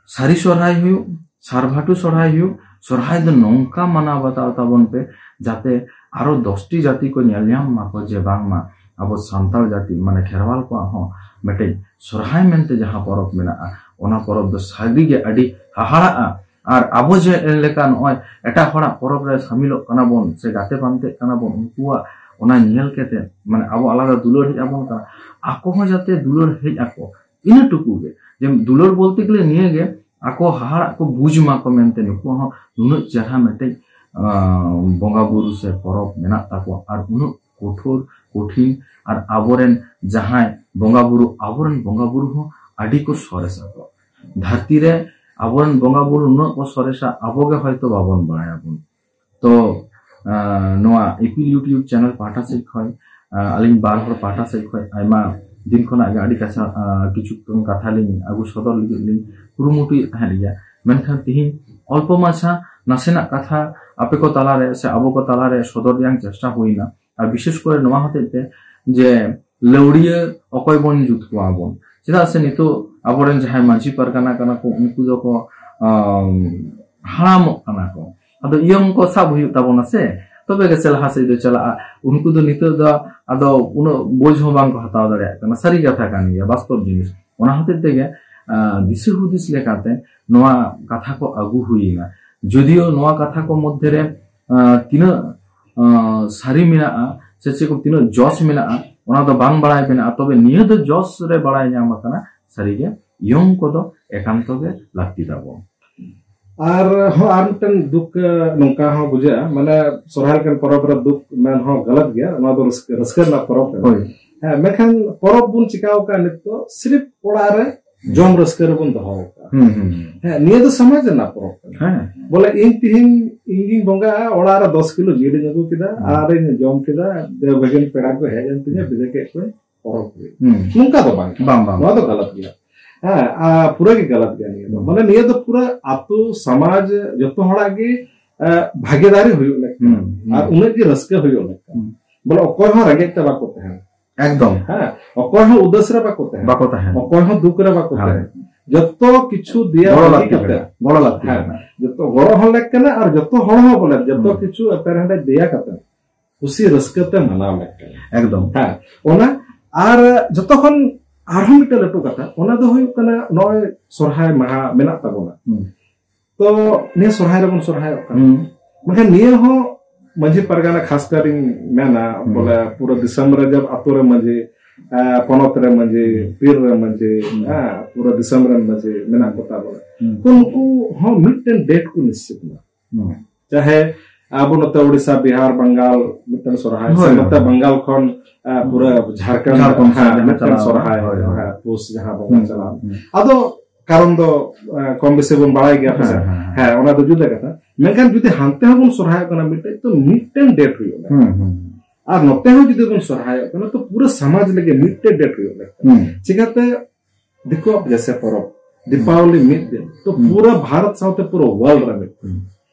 ᱥᱟᱹᱨᱤ ᱥᱚᱨᱦᱟᱭ ᱦᱩᱭᱩᱜ, ᱥᱟᱨᱵᱷᱟᱴᱩ ᱥᱚᱨᱦᱟᱭ ᱦᱩᱭᱩᱜ, ᱥᱚᱨᱦᱟᱭ ᱫᱚ ᱱᱚᱝᱠᱟ ᱢᱟᱱᱟᱣ ᱵᱟᱛᱟᱣ ᱛᱟᱵᱚᱱ ᱯᱮ, ᱡᱟᱛᱮ ᱟᱨᱚ ᱫᱚᱥᱴᱤ ᱡᱟᱹᱛᱤ ᱠᱚ ᱧᱮᱞ ᱧᱟᱢ ᱢᱟᱠᱚ ᱡᱮ ᱵᱟᱝᱢᱟ ᱟᱵᱚ ᱥᱟᱱᱛᱟᱲ ᱡᱟᱹᱛᱤ, ᱢᱟᱱᱮ ᱠᱷᱮᱨᱣᱟᱞ ᱠᱚᱣᱟᱜ ᱦᱚᱸ ᱢᱤᱫᱴᱮᱡ ᱥᱚᱨᱦᱟᱭ ᱢᱮᱱᱛᱮ ᱡᱟᱦᱟᱸ ᱯᱚᱨᱚᱵᱽ ᱢᱮᱱᱟᱜᱼᱟ, ᱚᱱᱟ ᱯᱚᱨᱚᱵᱽ ᱫᱚ ᱥᱟᱹᱨᱤ ᱜᱮ ᱟᱹᱰᱤ ᱦᱟᱦᱟᱲᱟᱜᱼᱟ᱾ ᱟᱨ ᱟᱵᱚ ᱡᱮ ᱞᱮᱠᱟ ᱱᱚᱜᱼᱚᱭ ᱮᱴᱟᱜ ᱦᱚᱲᱟᱜ ᱯᱚᱨᱚᱵᱽ ᱨᱮ ᱥᱟᱢᱤᱞᱚᱜ ᱠᱟᱱᱟ ᱵᱚᱱ ᱥᱮ ᱜᱟᱛᱮ ᱯᱟᱱᱛᱮᱜ ᱠᱟᱱᱟ ᱵᱚᱱ, ᱩᱱᱠᱩᱣᱟᱜ ᱚᱱᱟ ᱧᱮᱞ ᱠᱟᱛᱮ, ᱢᱟᱱᱮ, ᱟᱵᱚ ᱟᱞᱟᱫᱟ ᱫᱩᱞᱟᱹᱲ ᱦᱮᱡ ᱟᱵᱚᱱ ᱠᱟᱱᱟ, ᱟᱠᱚ ᱦᱚᱸ ᱡᱟᱛᱮ ᱫᱩᱞᱟᱹᱲ ᱦᱮᱡ ᱟᱠᱚ, ᱤᱱᱟᱹ ᱴᱩᱠᱩ ᱜᱮ᱾ ᱡᱮ ᱫᱩᱞᱟᱹᱲ ᱵᱚᱞᱛᱮ ᱜᱮᱞᱮ ᱱᱤᱭᱟᱹ ᱜᱮ, ᱟᱠᱚ ᱦᱟᱦᱟᱲᱟᱜ ᱠᱚ ᱵᱩᱡᱽ ᱢᱟᱠᱚ ᱢᱮᱱᱛᱮ, ᱱᱩᱠᱩ ᱦᱚᱸ ᱱᱩᱱᱟᱹᱜ ᱪᱮᱦᱨᱟ ᱢᱤᱫᱴᱮᱡ, ᱟᱸ, ᱵᱚᱸᱜᱟ ᱵᱩᱨᱩ ᱥᱮ ᱯᱚᱨᱚᱵᱽ ᱢᱮᱱᱟᱜ ᱛᱟᱠᱚᱣᱟ ᱟᱨ ᱩᱱᱟᱹᱜ ᱠᱚᱴᱷᱳᱨ, ᱠᱚᱴᱷᱤᱱ, ᱟᱨ ᱟᱵᱚᱨᱮᱱ ᱡᱟᱦᱟᱸᱭ ᱵᱚᱸᱜᱟ ᱵᱩᱨᱩ, ᱟᱵᱚᱨᱮᱱ ᱵᱚᱸᱜᱟ ᱵᱩᱨᱩ ᱦᱚᱸ ᱟᱹᱰᱤ ᱠᱚ ᱥᱚᱨᱮᱥᱟ ᱠᱚ᱾ ᱫᱷᱟᱹᱨᱛᱤ ᱨᱮ ᱟᱵᱚᱨᱮᱱ ᱵᱚᱸᱜᱟ ᱵᱩᱨᱩ ᱱᱩᱱᱟᱹᱜ ᱠᱚ ᱥᱚᱨᱮᱥᱟ, ᱟᱵᱚ ᱜᱮ ᱦᱚᱭᱛᱳ ᱵᱟᱵᱚᱱ ᱵᱟᱲᱟᱭᱟᱵᱚᱱ᱾ ᱛᱚ, ᱟᱸ, ᱱᱚᱣᱟ ᱤᱯᱤᱞ YouTube ᱪᱮᱱᱮᱞ ᱯᱟᱦᱴᱟ ᱥᱮᱫ ᱠᱷᱚᱱ, ᱟᱸ, ᱟᱹᱞᱤᱧ ᱵᱟᱨ ᱦᱚᱲ ᱯᱟᱦᱴᱟ ᱥᱮᱫ ᱠᱷᱚᱱ ᱟᱭᱢᱟ ᱫᱤᱱ ᱠᱷᱚᱱᱟᱜ ᱜᱮ ᱟᱹᱰᱤ ᱠᱟᱪᱷᱟ, ᱟᱸ, ᱠᱤᱪᱷᱩ ᱠᱟᱛᱷᱟ ᱞᱤᱧ ᱟᱹᱜᱩ ᱥᱚᱫᱚᱨ ᱞᱟᱹᱜᱤᱫ ᱞᱤᱧ ᱠᱩᱨᱩᱢᱩᱴᱩᱭᱮᱫ ᱛᱟᱦᱮᱸᱫ ᱜᱮᱭᱟ᱾ ᱢᱮᱱᱠᱷᱟᱱ ᱛᱤᱦᱤᱧ ᱚᱞᱯᱚ ᱢᱟᱪᱷᱟ ᱱᱟᱥᱮᱱᱟᱜ ᱠᱟᱛᱷᱟ ᱟᱯᱮ ᱠᱚ ᱛᱟᱞᱟᱨᱮ ᱥᱮ ᱟᱵᱚ ᱠᱚ ᱛᱟᱞᱟᱨᱮ ᱥᱚᱫᱚᱨ ᱨᱮᱭᱟᱜ ᱪᱮᱥᱴᱟ ᱦᱩᱭᱱᱟ᱾ ᱟᱨ ᱵᱤᱥᱮᱥ ᱠᱚᱨᱮ ᱱᱚᱣᱟ ᱦᱚᱛᱮᱡ ᱛᱮ ᱡᱮ ᱞᱟᱹᱣᱲᱤᱭᱟᱹ ᱚᱠᱚᱭ ᱵᱚᱱ ᱡᱩᱛ ᱠᱚᱣᱟ ᱵᱚᱱ, ᱪᱮᱫᱟᱜ ᱥᱮ ᱱᱤᱛᱚᱜ ᱟᱵᱚᱨᱮᱱ ᱡᱟᱦᱟᱸᱭ ᱢᱟᱹᱡᱷᱤ ᱯᱟᱨᱜᱟᱱᱟ ᱠᱟᱱᱟ ᱠᱚ, ᱩᱱᱠᱩ ᱫᱚᱠᱚ, ᱟᱢ, ᱦᱟᱲᱟᱢᱚᱜ ᱠᱟᱱᱟ ᱠᱚ᱾ ᱟᱫᱚ ᱤᱭᱚᱝ ᱠᱚ ᱥᱟᱵ ᱦᱩᱭᱩᱜ ᱛᱟᱵᱚᱱᱟ ᱥᱮ, ᱛᱚᱵᱮ ᱜᱮ ᱥᱮ ᱞᱟᱦᱟ ᱥᱮᱫ ᱫᱚ ᱪᱟᱞᱟᱜᱼᱟ᱾ ᱩᱱᱠᱩ ᱫᱚ ᱱᱤᱛᱚᱜ ᱫᱚ ᱟᱫᱚ ᱩᱱᱟᱹᱜ ᱵᱳᱡᱽ ᱦᱚᱸ ᱵᱟᱝ ᱠᱚ ᱦᱟᱛᱟᱣ ᱫᱟᱲᱮᱭᱟᱜ ᱠᱟᱱᱟ᱾ ᱥᱟᱹᱨᱤ ᱠᱟᱛᱷᱟ ᱠᱟᱱ ᱜᱮᱭᱟ, ᱵᱟᱥᱛᱚᱵ ᱡᱤᱱᱤᱥ᱾ ᱚᱱᱟ ᱦᱚᱛᱮᱡ ᱛᱮᱜᱮ, ᱟᱸ, ᱫᱤᱥᱟᱹ ᱦᱩᱫᱤᱥ ᱞᱮᱠᱟᱛᱮ ᱱᱚᱣᱟ ᱠᱟᱛᱷᱟ ᱠᱚ ᱟᱹᱜᱩ ᱦᱩᱭ ᱮᱱᱟ᱾ ᱡᱚᱫᱤᱭᱳ ᱱᱚᱣᱟ ᱠᱟᱛᱷᱟ ᱠᱚ ᱢᱚᱫᱽᱫᱷᱮ ᱨᱮ, ᱟᱸ, ᱛᱤᱱᱟᱹᱜ, ᱟᱸ, ᱥᱟᱹᱨᱤ ᱢᱮᱱᱟᱜᱼᱟ ᱥᱮ ᱪᱮᱫ ᱠᱚ ᱛᱤᱱᱟᱹᱜ ᱡᱚᱥ ᱢᱮᱱᱟᱜᱼᱟ, ᱚᱱᱟ ᱫᱚ ᱵᱟᱝ ᱵᱟᱲᱟᱭ ᱢᱮᱱᱟᱜᱼᱟ᱾ ᱛᱚᱵᱮ ᱱᱤᱭᱟᱹ ᱫᱚ ᱡᱚᱥ ᱨᱮ ᱵᱟᱲᱟᱭ ᱧᱟᱢ ᱟᱠᱟᱱᱟ, ᱥᱟᱹᱨᱤᱜᱮ ᱤᱭᱚᱝ ᱠᱚᱫᱚ ᱮᱠᱟᱱᱛᱚ ᱜᱮ ᱞᱟᱹᱠᱛᱤ ᱛᱟᱵᱚᱱ᱾ ᱟᱨ ᱦᱚᱸ ᱟᱨ ᱢᱤᱫᱴᱮᱱ ᱫᱩᱠ, ᱮ, ᱱᱚᱝᱠᱟ ᱦᱚᱸ ᱵᱩᱡᱷᱟᱹᱜᱼᱟ, ᱢᱟᱱᱮ ᱥᱚᱨᱦᱟᱭ ᱞᱮᱠᱟᱱ ᱯᱚᱨᱚᱵᱽ ᱨᱮ ᱫᱩᱠ ᱢᱮᱱ ᱦᱚᱸ ᱜᱟᱞᱟᱛ ᱜᱮᱭᱟ, ᱚᱱᱟ ᱫᱚ ᱨᱟᱹᱥᱠᱟᱹ, ᱨᱟᱹᱥᱠᱟᱹ ᱨᱮᱱᱟᱜ ᱯᱚᱨᱚᱵᱽ ᱠᱟᱱᱟ᱾ ᱦᱳᱭ᱾ ᱦᱮᱸ, ᱢᱮᱱᱠᱷᱟᱱ ᱯᱚᱨᱚᱵᱽ ᱵᱚᱱ ᱪᱤᱠᱟᱹᱣ ᱟᱠᱟᱫ ᱱᱤᱛᱚᱜ ᱥᱤᱨᱤᱯ ᱚᱲᱟᱜ ᱨᱮ ᱡᱚᱢ ᱨᱟᱹᱥᱠᱟᱹ ᱨᱮᱵᱚᱱ ᱫᱚᱦᱚ ᱟᱠᱟᱫᱼᱟ᱾ ᱦᱩᱸ, ᱦᱩᱸ, ᱦᱩᱸ᱾ ᱦᱮᱸ, ᱱᱤᱭᱟᱹ ᱫᱚ ᱥᱚᱢᱟᱡᱽ ᱨᱮᱱᱟᱜ ᱯᱚᱨᱚᱵᱽ ᱠᱟᱱᱟ᱾ ᱦᱮᱸ᱾ ᱵᱚᱞᱮ ᱤᱧ ᱛᱤᱦᱤᱧ ᱤᱧ ᱜᱤᱧ ᱵᱚᱸᱜᱟᱜᱼᱟ, ᱚᱲᱟᱜ ᱨᱮ ᱫᱚᱥ ᱠᱤᱞᱳ ᱡᱤᱞ ᱤᱧ ᱟᱹᱜᱩ ᱠᱮᱫᱟ, ᱦᱩᱸ᱾ ᱟᱨ ᱤᱧ ᱡᱚᱢ ᱠᱮᱫᱟ, ᱫᱮᱣ ᱵᱷᱟᱹᱜᱤᱱ ᱯᱮᱲᱟ ᱠᱚ ᱦᱮᱡ ᱮᱱ ᱛᱤᱧᱟ, ᱵᱤᱫᱟᱹ ᱠᱮᱫ ᱠᱚᱣᱟᱧ, ᱯᱚᱨᱚᱵᱽ ᱦᱩᱭ᱾ ᱦᱩᱸ᱾ ᱱᱚᱝᱠᱟ ᱫᱚ ᱵᱟᱝ ᱠᱟᱱᱟ᱾ ᱵᱟᱝ, ᱵᱟᱝ᱾ ᱱᱚᱣᱟ ᱫᱚ ᱜᱟᱞᱟᱛ ᱜᱮᱭᱟ᱾ ᱦᱮᱸ, ᱟᱨ ᱯᱩᱨᱟᱹ ᱜᱮ ᱜᱟᱞᱟᱛ ᱜᱮᱭᱟ ᱱᱤᱭᱟᱹ ᱫᱚ᱾ ᱦᱩᱸ᱾ ᱢᱟᱱᱮ ᱱᱤᱭᱟᱹ ᱫᱚ ᱯᱩᱨᱟᱹ ᱟᱛᱳ ᱥᱚᱢᱟᱡᱽ ᱡᱚᱛᱚ ᱦᱚᱲᱟᱜ ᱜᱮ, ᱮ, ᱵᱷᱟᱜᱤᱫᱟᱨᱤ ᱦᱩᱭᱩᱜ ᱞᱮᱠᱟ᱾ ᱦᱩᱸ, ᱦᱩᱸ᱾ ᱟᱨ ᱩᱱᱟᱹᱜ ᱜᱮ ᱨᱟᱹᱥᱠᱟᱹ ᱦᱩᱭᱩᱜ ᱞᱮᱠᱟ᱾ ᱦᱩᱸ᱾ ᱵᱚᱞᱮ ᱚᱠᱚᱭ ᱦᱚᱸ ᱨᱮᱸᱜᱮᱡ ᱛᱮ ᱵᱟᱠᱚ ᱛᱟᱦᱮᱱᱟ᱾ ᱮᱠᱫᱚᱢ᱾ ᱦᱮᱸ, ᱚᱠᱚᱭ ᱦᱚᱸ ᱩᱫᱟᱹᱥ ᱨᱮ ᱵᱟᱠᱚ ᱛᱟᱦᱮᱱᱟ᱾ ᱵᱟᱠᱚ ᱛᱟᱦᱮᱱᱟ᱾ ᱚᱠᱚᱭ ᱦᱚᱸ ᱫᱩᱠ ᱨᱮ ᱵᱟᱠᱚ ᱦᱳᱭ᱾ ᱛᱟᱦᱮᱱᱟ᱾ ᱡᱚᱛᱚ ᱠᱤᱪᱷᱩ ᱫᱮᱭᱟ ᱜᱚᱲᱚ ᱵᱟᱹᱜᱤ ᱞᱟᱹᱠᱛᱤ ᱠᱟᱛᱮ᱾ ᱠᱟᱱᱟ᱾ ᱜᱚᱲᱚ ᱞᱟᱹᱠᱛᱤ ᱦᱮᱸ, ᱠᱟᱱᱟ᱾ ᱡᱚᱛᱚ ᱜᱚᱲᱚ ᱦᱚᱸ ᱞᱮᱠ ᱠᱟᱱᱟ ᱟᱨ ᱡᱚᱛᱚ ᱦᱚᱲ ᱦᱚᱸ ᱵᱚᱞᱮ ᱡᱚᱛᱚ ᱦᱩᱸ᱾ ᱠᱤᱪᱷᱩ ᱮᱯᱮᱨᱦᱮᱸᱰᱮᱡ ᱫᱮᱭᱟ ᱠᱟᱛᱮ ᱠᱩᱥᱤ ᱨᱟᱹᱥᱠᱟᱹ ᱛᱮ ᱢᱟᱱᱟᱣ ᱞᱮᱠ ᱠᱟᱱᱟ᱾ ᱮᱠᱫᱚᱢ᱾ ᱦᱮᱸ, ᱚᱱᱟ ᱟᱨ ᱡᱚᱛᱚ ᱠᱷᱚᱱ ᱟᱨᱦᱚᱸ ᱢᱤᱫᱴᱮᱱ ᱞᱟᱹᱴᱩ ᱠᱟᱛᱷᱟ, ᱚᱱᱟ ᱫᱚ ᱦᱩᱭᱩᱜ ᱠᱟᱱᱟ ᱱᱚᱜᱼᱚᱭ ᱥᱚᱨᱦᱟᱭ ᱢᱟᱦᱟ ᱢᱮᱱᱟᱜ ᱛᱟᱵᱚᱱᱟ᱾ ᱦᱩᱸ᱾ ᱛᱚ ᱱᱤᱭᱟᱹ ᱥᱚᱨᱦᱟᱭ ᱨᱮᱵᱚᱱ ᱥᱚᱨᱦᱟᱭᱚᱜ ᱠᱟᱱᱟ᱾ ᱦᱩᱸ᱾ ᱢᱮᱱᱠᱷᱟᱱ ᱱᱤᱭᱟᱹ ᱦᱚᱸ ᱢᱟᱹᱡᱷᱤ ᱯᱟᱨᱜᱟᱱᱟ ᱠᱷᱟᱥ ᱠᱟᱨᱤᱧ ᱢᱮᱱᱟ, ᱦᱩᱸ᱾ ᱵᱚᱞᱮ ᱯᱩᱨᱟᱹ ᱫᱤᱥᱚᱢ ᱨᱮ ᱡᱟᱵ ᱟᱛᱳ ᱨᱮ ᱢᱟᱹᱡᱷᱤ, ᱮ, ᱯᱚᱱᱚᱛ ᱨᱮ ᱢᱟᱹᱡᱷᱤ, ᱦᱩᱸ᱾ ᱯᱤᱲ ᱨᱮ ᱢᱟᱹᱡᱷᱤ, ᱦᱩᱸ᱾ ᱦᱮᱸ, ᱯᱩᱨᱟᱹ ᱫᱤᱥᱚᱢ ᱨᱮᱱ ᱢᱟᱹᱡᱷᱤ ᱢᱮᱱᱟᱜ ᱠᱚ ᱛᱟᱵᱚᱱᱟ᱾ ᱦᱩᱸ᱾ ᱛᱚ ᱱᱩᱠᱩ ᱦᱚᱸ ᱢᱤᱫᱴᱮᱱ ᱰᱮᱴ ᱠᱚ ᱱᱤᱥᱪᱤᱛ ᱢᱟ᱾ ᱦᱩᱸ᱾ ᱪᱟᱦᱮ ᱟᱵᱚ ᱱᱚᱛᱮ ᱳᱰᱤᱥᱟ, ᱵᱤᱦᱟᱨ, ᱵᱟᱝᱜᱟᱞ ᱢᱤᱫᱴᱮᱱ ᱥᱚᱨᱦᱟᱭ, ᱥᱮ ᱦᱳᱭ, ᱱᱚᱛᱮ ᱦᱳᱭ᱾ ᱵᱟᱝᱜᱟᱞ ᱠᱷᱚᱱ, ᱮ, ᱯᱩᱨᱟᱹ ᱡᱷᱟᱲᱠᱷᱚᱸᱰ, ᱡᱷᱟᱲᱠᱷᱚᱸᱰ ᱦᱮᱸ, ᱥᱮᱫ ᱢᱤᱫᱴᱮᱱ ᱪᱟᱞᱟᱣ᱾ ᱥᱚᱨᱦᱟᱭ, ᱦᱳᱭ, ᱦᱳᱭ᱾ ᱦᱮᱸ, ᱯᱩᱥ ᱡᱟᱦᱟᱸ ᱵᱚᱸᱜᱟ ᱦᱩᱸ, ᱪᱟᱞᱟᱣ᱾ ᱦᱩᱸ᱾ ᱟᱫᱚ ᱠᱟᱨᱚᱱ ᱫᱚ, ᱮ, ᱠᱚᱢ ᱵᱮᱥᱤ ᱵᱚᱱ ᱵᱟᱲᱟᱭ ᱜᱮᱭᱟ ᱯᱟᱥᱮ᱾ ᱦᱮᱸ, ᱦᱮᱸ, ᱦᱮᱸ᱾ ᱦᱮᱸ, ᱚᱱᱟ ᱫᱚ ᱡᱩᱫᱟᱹ ᱠᱟᱛᱷᱟ᱾ ᱢᱮᱱᱠᱷᱟᱱ ᱡᱩᱫᱤ ᱦᱟᱱᱛᱮ ᱦᱚᱸᱵᱚᱱ ᱥᱚᱨᱦᱟᱭᱚᱜ ᱠᱟᱱᱟ ᱢᱤᱫᱴᱮᱡ, ᱛᱚ ᱢᱤᱫᱴᱮᱱ ᱰᱮᱴ ᱦᱩᱭᱩᱜᱼᱟ᱾ ᱦᱩᱸ, ᱦᱩᱸ᱾ ᱟᱨ ᱱᱚᱛᱮ ᱦᱚᱸ ᱡᱩᱫᱤ ᱵᱚᱱ ᱥᱚᱨᱦᱟᱭᱚᱜ ᱠᱟᱱᱟ, ᱛᱚ ᱯᱩᱨᱟᱹ ᱥᱚᱢᱟᱡᱽ ᱞᱟᱹᱜᱤᱫ ᱢᱤᱫᱴᱮᱡ ᱰᱮᱴ ᱦᱩᱭᱩᱜ ᱞᱟᱹᱠᱛᱤ᱾ ᱦᱩᱸ᱾ ᱪᱤᱠᱟᱛᱮ ᱫᱤᱠᱩᱣᱟᱜ ᱡᱮᱥᱮ ᱯᱚᱨᱚᱵᱽ, ᱫᱤᱯᱟᱵᱚᱞᱤ ᱢᱤᱫ ᱫᱤᱱ, ᱛᱚ ᱦᱩᱸ᱾ ᱯᱩᱨᱟᱹ ᱵᱷᱟᱨᱚᱛ ᱥᱟᱶᱛᱮ ᱯᱩᱨᱟᱹ ᱣᱟᱨᱞᱰ ᱨᱮ ᱢᱤᱫ ᱫᱤᱱ᱾ ᱦᱩᱸ᱾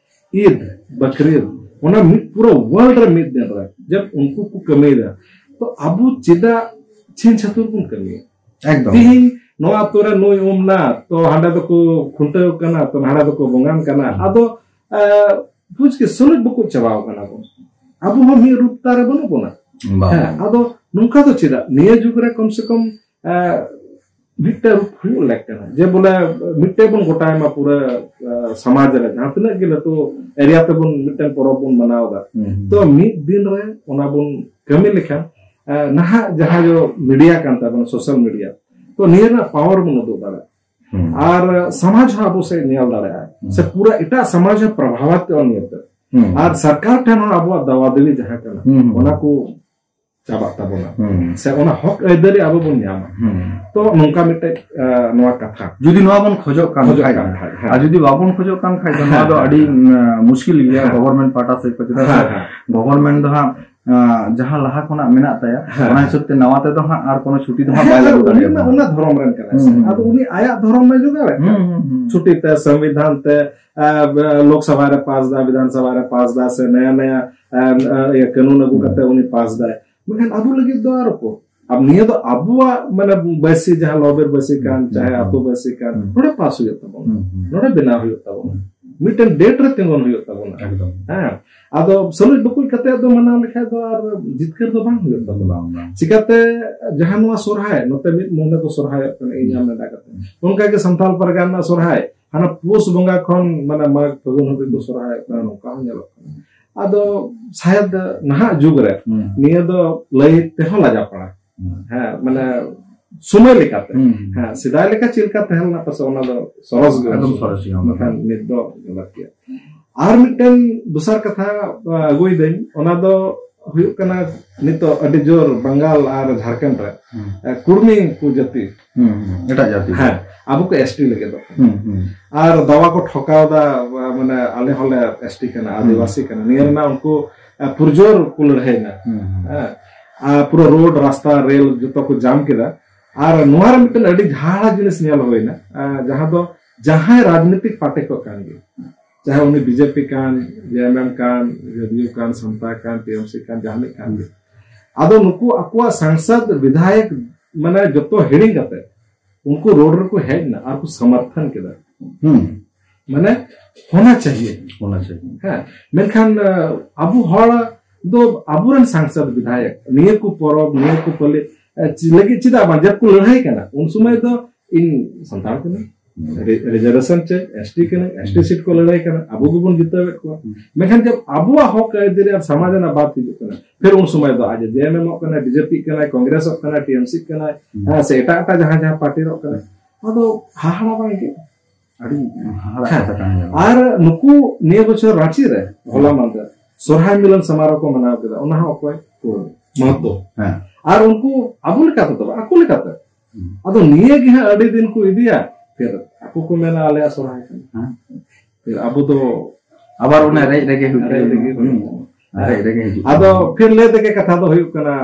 ᱤᱫ, ᱵᱟᱠᱨᱤᱫ, ᱚᱱᱟ ᱢᱤᱫ ᱯᱩᱨᱟᱹ ᱣᱟᱨᱞᱰ ᱨᱮ ᱢᱤᱫ ᱫᱤᱱ ᱨᱮ ᱡᱟᱵ ᱩᱱᱠᱩ ᱠᱚ ᱠᱟᱹᱢᱤᱭᱮᱫᱟ, ᱛᱚ ᱟᱵᱚ ᱪᱮᱫᱟᱜ ᱪᱷᱤᱝ ᱪᱷᱟᱹᱛᱩᱨ ᱵᱚᱱ ᱠᱟᱹᱢᱤᱭᱟ? ᱮᱠᱫᱚᱢ᱾ ᱛᱤᱦᱤᱧ ᱱᱚᱣᱟ ᱟᱛᱳ ᱨᱮ ᱱᱩᱭ ᱩᱢ ᱱᱟ, ᱛᱚ ᱦᱟᱸᱰᱮ ᱫᱚᱠᱚ ᱠᱷᱩᱱᱴᱟᱹᱣ ᱠᱟᱱᱟ, ᱛᱚ ᱦᱟᱸᱰᱮ ᱫᱚᱠᱚ ᱵᱚᱸᱜᱟᱱ ᱠᱟᱱᱟ᱾ ᱦᱩᱸ᱾ ᱟᱫᱚ, ᱮ, ᱵᱩᱡᱽ ᱠᱮ ᱥᱩᱞᱩᱠ ᱵᱟᱠᱚ ᱪᱟᱵᱟᱣ ᱠᱟᱱᱟ ᱵᱚᱱ᱾ ᱟᱵᱚ ᱦᱚᱸ ᱢᱤᱫ ᱨᱩᱯ ᱛᱟᱨ ᱨᱮ ᱵᱟᱹᱱᱩᱜ ᱵᱚᱱᱟ᱾ ᱵᱟᱝ᱾ ᱦᱮᱸ, ᱟᱫᱚ ᱱᱚᱝᱠᱟ ᱫᱚ ᱪᱮᱫᱟᱜ? ᱱᱤᱭᱟᱹ ᱡᱩᱜᱽ ᱨᱮ ᱠᱚᱢ ᱥᱮ ᱠᱚᱢ, ᱮ, ᱢᱤᱫᱴᱮᱱ ᱨᱩᱯ ᱦᱩᱭᱩᱜ ᱞᱮᱠ ᱠᱟᱱᱟ᱾ ᱡᱮ ᱵᱚᱞᱮ ᱢᱤᱫᱴᱮᱱ ᱵᱚᱱ ᱜᱚᱴᱟᱭ ᱢᱟ ᱯᱩᱨᱟᱹ, ᱮ, ᱥᱚᱢᱟᱡᱽ ᱨᱮ ᱡᱟᱦᱟᱸ ᱛᱤᱱᱟᱹᱜ ᱜᱮ ᱞᱟᱹᱴᱩ ᱮᱨᱤᱭᱟ ᱛᱮᱵᱚᱱ ᱢᱤᱫᱴᱮᱱ ᱯᱚᱨᱚᱵᱽ ᱵᱚᱱ ᱢᱟᱱᱟᱣ ᱮᱫᱟ᱾ ᱦᱩᱸ, ᱦᱩᱸ᱾ ᱛᱚ ᱢᱤᱫ ᱫᱤᱱ ᱨᱮ ᱚᱱᱟ ᱵᱚᱱ ᱠᱟᱹᱢᱤ ᱞᱮᱠᱷᱟᱱ, ᱮ, ᱱᱟᱦᱟᱜ ᱡᱟᱦᱟᱸ ᱡᱚ ᱢᱤᱰᱤᱭᱟ ᱠᱟᱱ ᱛᱟᱵᱚᱱᱟ, ᱥᱳᱥᱟᱞ ᱢᱤᱰᱤᱭᱟ, ᱛᱚ ᱱᱤᱭᱟᱹ ᱨᱮᱱᱟᱜ ᱯᱟᱣᱟᱨ ᱵᱚᱱ ᱩᱫᱩᱜ ᱫᱟᱲᱮᱭᱟᱜᱼᱟ᱾ ᱦᱩᱸ᱾ ᱟᱨ ᱥᱚᱢᱟᱡᱽ ᱦᱚᱸ ᱟᱵᱚ ᱥᱮᱫ ᱧᱮᱞ ᱫᱟᱲᱮᱭᱟᱜᱼᱟ᱾ ᱦᱩᱸ᱾ ᱥᱮ ᱯᱩᱨᱟᱹ ᱮᱴᱟᱜ ᱥᱚᱢᱟᱡᱽ ᱦᱚᱸ ᱯᱨᱚᱵᱷᱟᱵᱟᱛ ᱛᱮ ᱱᱤᱭᱟᱹᱛᱮ᱾ ᱦᱩᱸ᱾ ᱟᱨ ᱥᱚᱨᱠᱟᱨ ᱴᱷᱮᱱ ᱦᱚᱸ ᱟᱵᱚᱣᱟᱜ ᱫᱟᱣᱟ ᱫᱟᱹᱵᱤ ᱡᱟᱦᱟᱸ ᱠᱟᱱᱟ, ᱦᱩᱸ, ᱦᱩᱸ᱾ ᱚᱱᱟ ᱠᱚ ᱪᱟᱵᱟᱜ ᱛᱟᱵᱚᱱᱟ, ᱦᱩᱸ᱾ ᱥᱮ ᱚᱱᱟ ᱦᱚᱠ ᱟᱹᱭᱫᱟᱹᱨᱤ ᱟᱵᱚ ᱵᱚᱱ ᱧᱟᱢᱟ᱾ ᱦᱩᱸ᱾ ᱛᱚ ᱱᱚᱝᱠᱟ ᱢᱤᱫᱴᱮᱡ, ᱟ, ᱱᱚᱣᱟ ᱠᱟᱛᱷᱟ᱾ ᱡᱩᱫᱤ ᱱᱚᱣᱟ ᱵᱚᱱ ᱠᱷᱚᱡᱚᱜ ᱠᱟᱱ ᱠᱷᱚᱡᱚᱜ ᱠᱷᱟᱡ, ᱠᱟᱱ ᱠᱷᱟᱡ, ᱦᱮᱸ᱾ ᱟᱨ ᱡᱩᱫᱤ ᱵᱟᱵᱚᱱ ᱠᱷᱚᱡᱚᱜ ᱠᱟᱱ ᱠᱷᱟᱡ ᱫᱚ ᱱᱚᱣᱟ ᱫᱚ ᱦᱮᱸ, ᱟᱹᱰᱤ, ᱦᱮᱸ᱾ ᱩᱢ, ᱢᱩᱥᱠᱤᱞ ᱜᱮᱭᱟ ᱦᱮᱸ᱾ ᱜᱚᱵᱷᱚᱨᱱᱢᱮᱱᱴ ᱯᱟᱦᱴᱟ ᱥᱮᱫ ᱠᱷᱚᱱ, ᱪᱮᱫᱟᱜ ᱥᱮ ᱦᱮᱸ, ᱦᱮᱸ᱾ ᱜᱚᱵᱷᱚᱨᱱᱢᱮᱱᱴ ᱫᱚ ᱦᱟᱸᱜ, ᱟ, ᱡᱟᱦᱟᱸ ᱞᱟᱦᱟ ᱠᱷᱚᱱᱟᱜ ᱢᱮᱱᱟᱜ ᱛᱟᱭᱟ, ᱦᱮᱸ᱾ ᱚᱱᱟ ᱦᱤᱥᱟᱹᱵ ᱛᱮ ᱱᱟᱣᱟ ᱛᱮᱫᱚ ᱦᱟᱸᱜ ᱟᱨ ᱠᱳᱱᱳ ᱪᱷᱩᱴᱤ ᱫᱚ ᱦᱟᱸᱜ ᱦᱮᱸ, ᱵᱟᱭ ᱟᱫᱚ ᱞᱟᱹᱜᱩ ᱩᱱᱤ ᱢᱟ ᱫᱟᱲᱮᱭᱟᱜᱼᱟ᱾ ᱚᱱᱟ ᱫᱷᱚᱨᱚᱢ ᱨᱮᱱ ᱠᱟᱱᱟᱭ ᱥᱮ᱾ ᱦᱩᱸ, ᱦᱩᱸ᱾ ᱟᱫᱚ ᱩᱱᱤ ᱟᱭᱟᱜ ᱫᱷᱚᱨᱚᱢ ᱢᱟ ᱡᱚᱜᱟᱲᱮᱫ ᱠᱟᱱ᱾ ᱦᱩᱸ, ᱦᱩᱸ, ᱦᱩᱸ᱾ ᱪᱷᱩᱴᱤ ᱛᱮ, ᱥᱚᱝᱵᱤᱫᱷᱟᱱ ᱛᱮ, ᱟ, ᱞᱳᱠᱥᱚᱵᱷᱟ ᱨᱮ ᱯᱟᱥ ᱫᱟ, ᱵᱤᱫᱷᱟᱱ ᱥᱚᱵᱷᱟ ᱨᱮ ᱯᱟᱥ ᱫᱟ, ᱥᱮ ᱱᱟᱭᱟ ᱱᱟᱭᱟ, ᱟ, ᱟ, ᱤᱭᱟᱹ, ᱠᱟᱹᱱᱩᱱ ᱟᱹᱜᱩ ᱦᱩᱸ᱾ ᱠᱟᱛᱮ ᱩᱱᱤ ᱯᱟᱥ ᱫᱟᱭ᱾ ᱢᱮᱱᱠᱷᱟᱱ ᱟᱵᱚ ᱞᱟᱹᱜᱤᱫ ᱫᱚ ᱟᱨ ᱚᱠᱚᱭ? ᱟᱵ-, ᱱᱤᱭᱟᱹ ᱫᱚ ᱟᱵᱚᱣᱟᱜ, ᱢᱟᱱᱮ, ᱵᱟᱹᱭᱥᱤ ᱡᱟᱦᱟᱸ ᱞᱚᱵᱮᱨ ᱵᱟᱹᱭᱥᱤ ᱠᱟᱱ, ᱦᱩᱸ, ᱪᱟᱦᱮ ᱦᱩᱸ, ᱟᱹᱛᱩ ᱵᱟᱹᱭᱥᱤ ᱠᱟᱱ, ᱦᱩᱸ᱾ ᱱᱚᱰᱮ ᱯᱟᱥ ᱦᱩᱭᱩᱜ ᱛᱟᱵᱚᱱᱟ᱾ ᱦᱩᱸ, ᱦᱩᱸ᱾ ᱱᱚᱰᱮ ᱵᱮᱱᱟᱣ ᱦᱩᱭᱩᱜ ᱛᱟᱵᱚᱱᱟ᱾ ᱦᱩᱸ᱾ ᱢᱤᱫᱴᱮᱱ ᱰᱮᱴ ᱨᱮ ᱛᱤᱸᱜᱩᱱ ᱦᱩᱭᱩᱜ ᱛᱟᱵᱚᱱᱟ᱾ ᱮᱠᱫᱚᱢ᱾ ᱦᱮᱸ᱾ ᱟᱫᱚ ᱥᱟᱹᱞᱩᱡ ᱵᱩᱠᱩᱡ ᱠᱟᱛᱮ ᱫᱚ ᱢᱟᱱᱟᱣ ᱞᱮᱠᱷᱟᱡ ᱫᱚ ᱟᱨ ᱡᱤᱛᱠᱟᱹᱨ ᱫᱚ ᱵᱟᱝ ᱦᱩᱭᱩᱜ ᱛᱟᱵᱚᱱᱟ᱾ ᱵᱟᱝ, ᱵᱟᱝ᱾ ᱪᱤᱠᱟᱛᱮ ᱡᱟᱦᱟᱸ ᱱᱚᱣᱟ ᱥᱚᱨᱦᱟᱭ, ᱱᱚᱛᱮ ᱢᱤᱫ ᱢᱚᱱᱮ ᱠᱚ ᱥᱚᱨᱦᱟᱭᱚᱜ ᱠᱟᱱᱟ, ᱤᱧ ᱟᱢ ᱱᱮᱰᱟ ᱠᱟᱛᱮ᱾ ᱦᱩᱸ᱾ ᱚᱱᱠᱟ ᱜᱮ ᱥᱟᱱᱛᱟᱲ ᱯᱟᱨᱜᱟᱱᱟ ᱨᱮᱱᱟᱜ ᱥᱚᱨᱦᱟᱭ, ᱦᱟᱱᱟ ᱯᱩᱥ ᱵᱚᱸᱜᱟ ᱠᱷᱚᱱ ᱢᱟᱱᱮ ᱢᱟᱜᱽ ᱯᱷᱟᱹᱜᱩᱱ ᱦᱟᱹᱵᱤᱡ ᱠᱚ ᱥᱚᱨᱦᱟᱭᱚᱜ ᱠᱟᱱᱟ, ᱱᱚᱝᱠᱟ ᱦᱚᱸ ᱧᱮᱞᱚᱜ ᱠᱟᱱᱟ᱾ ᱟᱫᱚ ᱥᱟᱭᱟᱫ ᱱᱟᱦᱟᱜ ᱡᱩᱜᱽ ᱨᱮ ᱦᱩᱸ᱾ ᱱᱤᱭᱟᱹ ᱫᱚ ᱞᱟᱹᱭ ᱛᱮᱦᱚᱸ ᱞᱟᱡᱟ ᱯᱟᱲᱟ᱾ ᱦᱩᱸ᱾ ᱦᱮᱸ, ᱢᱟᱱᱮ ᱥᱚᱢᱚᱭ ᱞᱮᱠᱟᱛᱮ᱾ ᱦᱩᱸ᱾ ᱦᱮᱸ, ᱥᱮᱫᱟᱭ ᱞᱮᱠᱟ ᱪᱮᱫ ᱞᱮᱠᱟ ᱛᱟᱦᱮᱸ ᱞᱮᱱᱟ ᱯᱟᱥᱮ ᱚᱱᱟ ᱫᱚ ᱥᱚᱨᱚᱥ ᱜᱮ ᱮᱠᱫᱚᱢ ᱵᱩᱡᱷᱟᱹᱜᱼᱟ᱾ ᱥᱚᱨᱚᱥ ᱜᱮ ᱚᱱᱟ ᱫᱚ᱾ ᱢᱮᱱᱠᱷᱟᱱ ᱱᱤᱛ ᱫᱚ ᱜᱟᱞᱟᱛ ᱜᱮᱭᱟ᱾ ᱟᱨ ᱢᱤᱫᱴᱮᱱ ᱫᱚᱥᱟᱨ ᱠᱟᱛᱷᱟ, ᱟ, ᱟᱹᱜᱩᱭᱫᱟᱹᱧ, ᱚᱱᱟ ᱫᱚ ᱦᱩᱭᱩᱜ ᱠᱟᱱᱟ ᱱᱤᱛᱚᱜ ᱟᱹᱰᱤ ᱡᱳᱨ ᱵᱟᱝᱜᱟᱞ ᱟᱨ ᱡᱷᱟᱲᱠᱷᱚᱸᱰ ᱨᱮ, ᱦᱩᱸ᱾ ᱮ, ᱠᱩᱲᱢᱤ ᱠᱚ ᱡᱟᱹᱛᱤ᱾ ᱦᱩᱸ, ᱦᱩᱸ᱾ ᱮᱴᱟᱜ ᱡᱟᱹᱛᱤ ᱠᱚ᱾ ᱦᱮᱸ, ᱟᱵᱚ ᱠᱚ S T ᱞᱟᱹᱜᱤᱫ ᱫᱚ᱾ ᱦᱩᱸ, ᱦᱩᱸ᱾ ᱟᱨ ᱫᱟᱣᱟ ᱠᱚ ᱴᱷᱚᱠᱟᱣ ᱫᱟ, ᱢᱟᱱᱮ ᱟᱞᱮ ᱦᱚᱸᱞᱮ S T ᱠᱟᱱᱟ, ᱦᱩᱸ᱾ ᱟᱹᱫᱤᱵᱟᱹᱥᱤ ᱠᱟᱱᱟ᱾ ᱱᱤᱭᱟᱹ ᱨᱮᱱᱟᱜ ᱩᱱᱠᱩ, ᱮ, ᱯᱩᱨᱡᱳᱨ ᱠᱚ ᱞᱟᱹᱲᱦᱟᱹᱭᱱᱟ᱾ ᱦᱩᱸ, ᱦᱩᱸ᱾ ᱦᱮᱸ᱾ ᱟᱨ ᱯᱩᱨᱟᱹ ᱨᱳᱰ, ᱨᱟᱥᱛᱟ, ᱨᱮᱞ ᱡᱚᱛᱚ ᱠᱚ ᱡᱟᱢ ᱠᱮᱫᱟ᱾ ᱟᱨ ᱱᱚᱣᱟ ᱨᱮ ᱢᱤᱫᱴᱮᱱ ᱟᱹᱰᱤ ᱡᱷᱟᱲᱟ ᱡᱤᱱᱤᱥ ᱧᱮᱞ ᱦᱩᱭᱱᱟ, ᱮ, ᱡᱟᱦᱟᱸ ᱫᱚ ᱡᱟᱦᱟᱸᱭ ᱨᱟᱡᱽᱱᱤᱛᱤᱠ ᱯᱟᱨᱴᱤ ᱠᱚ ᱠᱟᱱ ᱜᱮ, ᱪᱟᱦᱮ ᱩᱱᱤ BJP ᱠᱟᱱ, JMM ᱠᱟᱱ, JDU ᱠᱟᱱ, ᱥᱟᱢᱛᱟ ᱠᱟᱱ, TMC ᱠᱟᱱ, ᱡᱟᱦᱟᱱᱤᱡ ᱠᱟᱱ ᱜᱮ᱾ ᱟᱫᱚ ᱱᱩᱠᱩ ᱟᱠᱚᱣᱟᱜ ᱥᱟᱝᱥᱚᱫ, ᱵᱤᱫᱷᱟᱭᱚᱠ, ᱢᱟᱱᱮ ᱡᱚᱛᱚ ᱦᱤᱲᱤᱧ ᱠᱟᱛᱮ ᱩᱱᱠᱩ ᱨᱳᱰ ᱨᱮᱠᱚ ᱦᱮᱡ ᱮᱱᱟ ᱟᱨ ᱠᱚ ᱥᱚᱢᱚᱨᱛᱷᱚᱱ ᱠᱮᱫᱟ᱾ ᱦᱩᱸ᱾ ᱢᱟᱱᱮ ᱦᱳᱱᱟ ᱪᱟᱦᱤᱭᱮ᱾ ᱦᱳᱱᱟ ᱪᱟᱦᱤᱭᱮ᱾ ᱦᱮᱸ, ᱢᱮᱱᱠᱷᱟᱱ, ᱟ, ᱟᱵᱚ ᱦᱚᱲ ᱫᱚ ᱟᱵᱚᱨᱮᱱ ᱥᱟᱝᱥᱚᱫ, ᱵᱤᱫᱷᱟᱭᱚᱠ ᱱᱤᱭᱟᱹ ᱠᱚ ᱯᱚᱨᱚᱵᱽ, ᱱᱤᱭᱟᱹ ᱠᱚ ᱯᱟᱹᱞᱤ, ᱟ, ᱪᱮᱫ ᱞᱟᱹᱜᱤᱫ, ᱪᱮᱫᱟᱜ ᱵᱟᱝ? ᱡᱚᱵ ᱠᱚ ᱞᱟᱹᱲᱦᱟᱹᱭ ᱠᱟᱱᱟ, ᱩᱱ ᱥᱚᱢᱚᱭ ᱫᱚ ᱤᱧ ᱥᱟᱱᱛᱟᱲ ᱠᱟᱹᱱᱟᱹᱧ, ᱨᱤ-, ᱨᱤᱡᱟᱨᱵᱷᱮᱥᱚᱱ ᱪᱮ, ST ᱠᱟᱹᱱᱟᱹᱧ, ST ᱥᱤᱴ ᱠᱚ ᱞᱟᱹᱲᱦᱟᱹᱭ ᱠᱟᱱᱟ, ᱟᱵᱚ ᱜᱮᱵᱚᱱ ᱡᱤᱛᱟᱹᱣᱮᱫ ᱠᱚᱣᱟ᱾ ᱦᱩᱸ᱾ ᱢᱮᱱᱠᱷᱟᱱ ᱡᱚᱵ ᱟᱵᱚᱣᱟᱜ ᱦᱚᱠ ᱟᱹᱭᱫᱟᱹᱨᱤ ᱟᱨ ᱥᱚᱢᱟᱡᱽ ᱨᱮᱱᱟᱜ ᱵᱟᱫ ᱦᱤᱡᱩᱜ ᱠᱟᱱᱟ, ᱯᱷᱤᱨ ᱩᱱ ᱥᱚᱢᱚᱭ ᱫᱚ ᱟᱡ JMM ᱚᱜ ᱠᱟᱱᱟᱭ, BJP ᱠᱟᱱᱟᱭ, ᱠᱚᱝᱜᱨᱮᱥ ᱚᱜ ᱠᱟᱱᱟᱭ, TMC ᱠᱟᱱᱟᱭ, ᱦᱩᱸ᱾ ᱦᱮᱸ, ᱥᱮ ᱮᱴᱟᱜ ᱮᱴᱟᱜ ᱡᱟᱦᱟᱸ ᱡᱟᱦᱟᱸ ᱯᱟᱨᱴᱤ ᱨᱚᱜ ᱠᱟᱱᱟᱭ, ᱟᱫᱚ ᱦᱟᱦᱟᱲᱟ ᱵᱟᱝ ᱟᱹᱭᱠᱟᱹᱜᱼᱟ? ᱟᱹᱰᱤ ᱦᱟᱦᱟᱲᱟ ᱦᱮᱸ᱾ ᱠᱟᱛᱷᱟ ᱠᱟᱱ ᱜᱮᱭᱟ᱾ ᱟᱨ ᱱᱩᱠᱩ ᱱᱤᱭᱟᱹ ᱵᱚᱪᱷᱚᱨ ᱨᱟᱸᱪᱤ ᱨᱮ ᱦᱚᱞᱟ ᱢᱟᱦᱫᱮᱨ ᱥᱚᱨᱦᱟᱭ ᱢᱤᱞᱚᱱ ᱥᱚᱢᱟᱨᱳᱦ ᱠᱚ ᱢᱟᱱᱟᱣ ᱠᱮᱫᱟ, ᱚᱱᱟ ᱦᱚᱸ ᱚᱠᱚᱭ? ᱠᱩᱲᱢᱤ᱾ ᱢᱚᱦᱚᱛᱛᱚ᱾ ᱦᱮᱸ᱾ ᱟᱨ ᱩᱱᱠᱩ ᱟᱵᱚ ᱞᱮᱠᱟ ᱛᱮᱫᱚ ᱵᱟᱝ, ᱟᱠᱚ ᱞᱮᱠᱟᱛᱮ᱾ ᱦᱩᱸ᱾ ᱟᱫᱚ ᱱᱤᱭᱟᱹ ᱜᱮ ᱦᱟᱸᱜ ᱟᱹᱰᱤ ᱫᱤᱱ ᱠᱚ ᱤᱫᱤᱭᱟ, ᱯᱷᱤᱨ ᱟᱠᱚ ᱠᱚ ᱢᱮᱱᱟ ᱟᱞᱮᱭᱟᱜ ᱥᱚᱨᱦᱟᱭ ᱠᱟᱱᱟ᱾ ᱦᱮᱸ᱾ ᱯᱷᱤᱨ ᱟᱵᱚ ᱫᱚ ᱟᱵᱟᱨ ᱚᱱᱟ ᱨᱮᱡ ᱨᱮᱜᱮ ᱦᱩᱭᱩᱜ ᱨᱮᱡ ᱨᱮᱜᱮ ᱠᱟᱱᱟ᱾ ᱦᱩᱭᱩᱜ ᱦᱩᱸ᱾ ᱠᱟᱱᱟ᱾ ᱨᱮᱡ ᱨᱮᱜᱮ ᱦᱤᱡᱩᱜ ᱟᱫᱚ ᱠᱟᱱᱟ᱾ ᱯᱷᱤᱨ ᱞᱟᱹᱭ ᱛᱮᱜᱮ ᱠᱟᱛᱷᱟ ᱫᱚ ᱦᱩᱭᱩᱜ ᱠᱟᱱᱟ,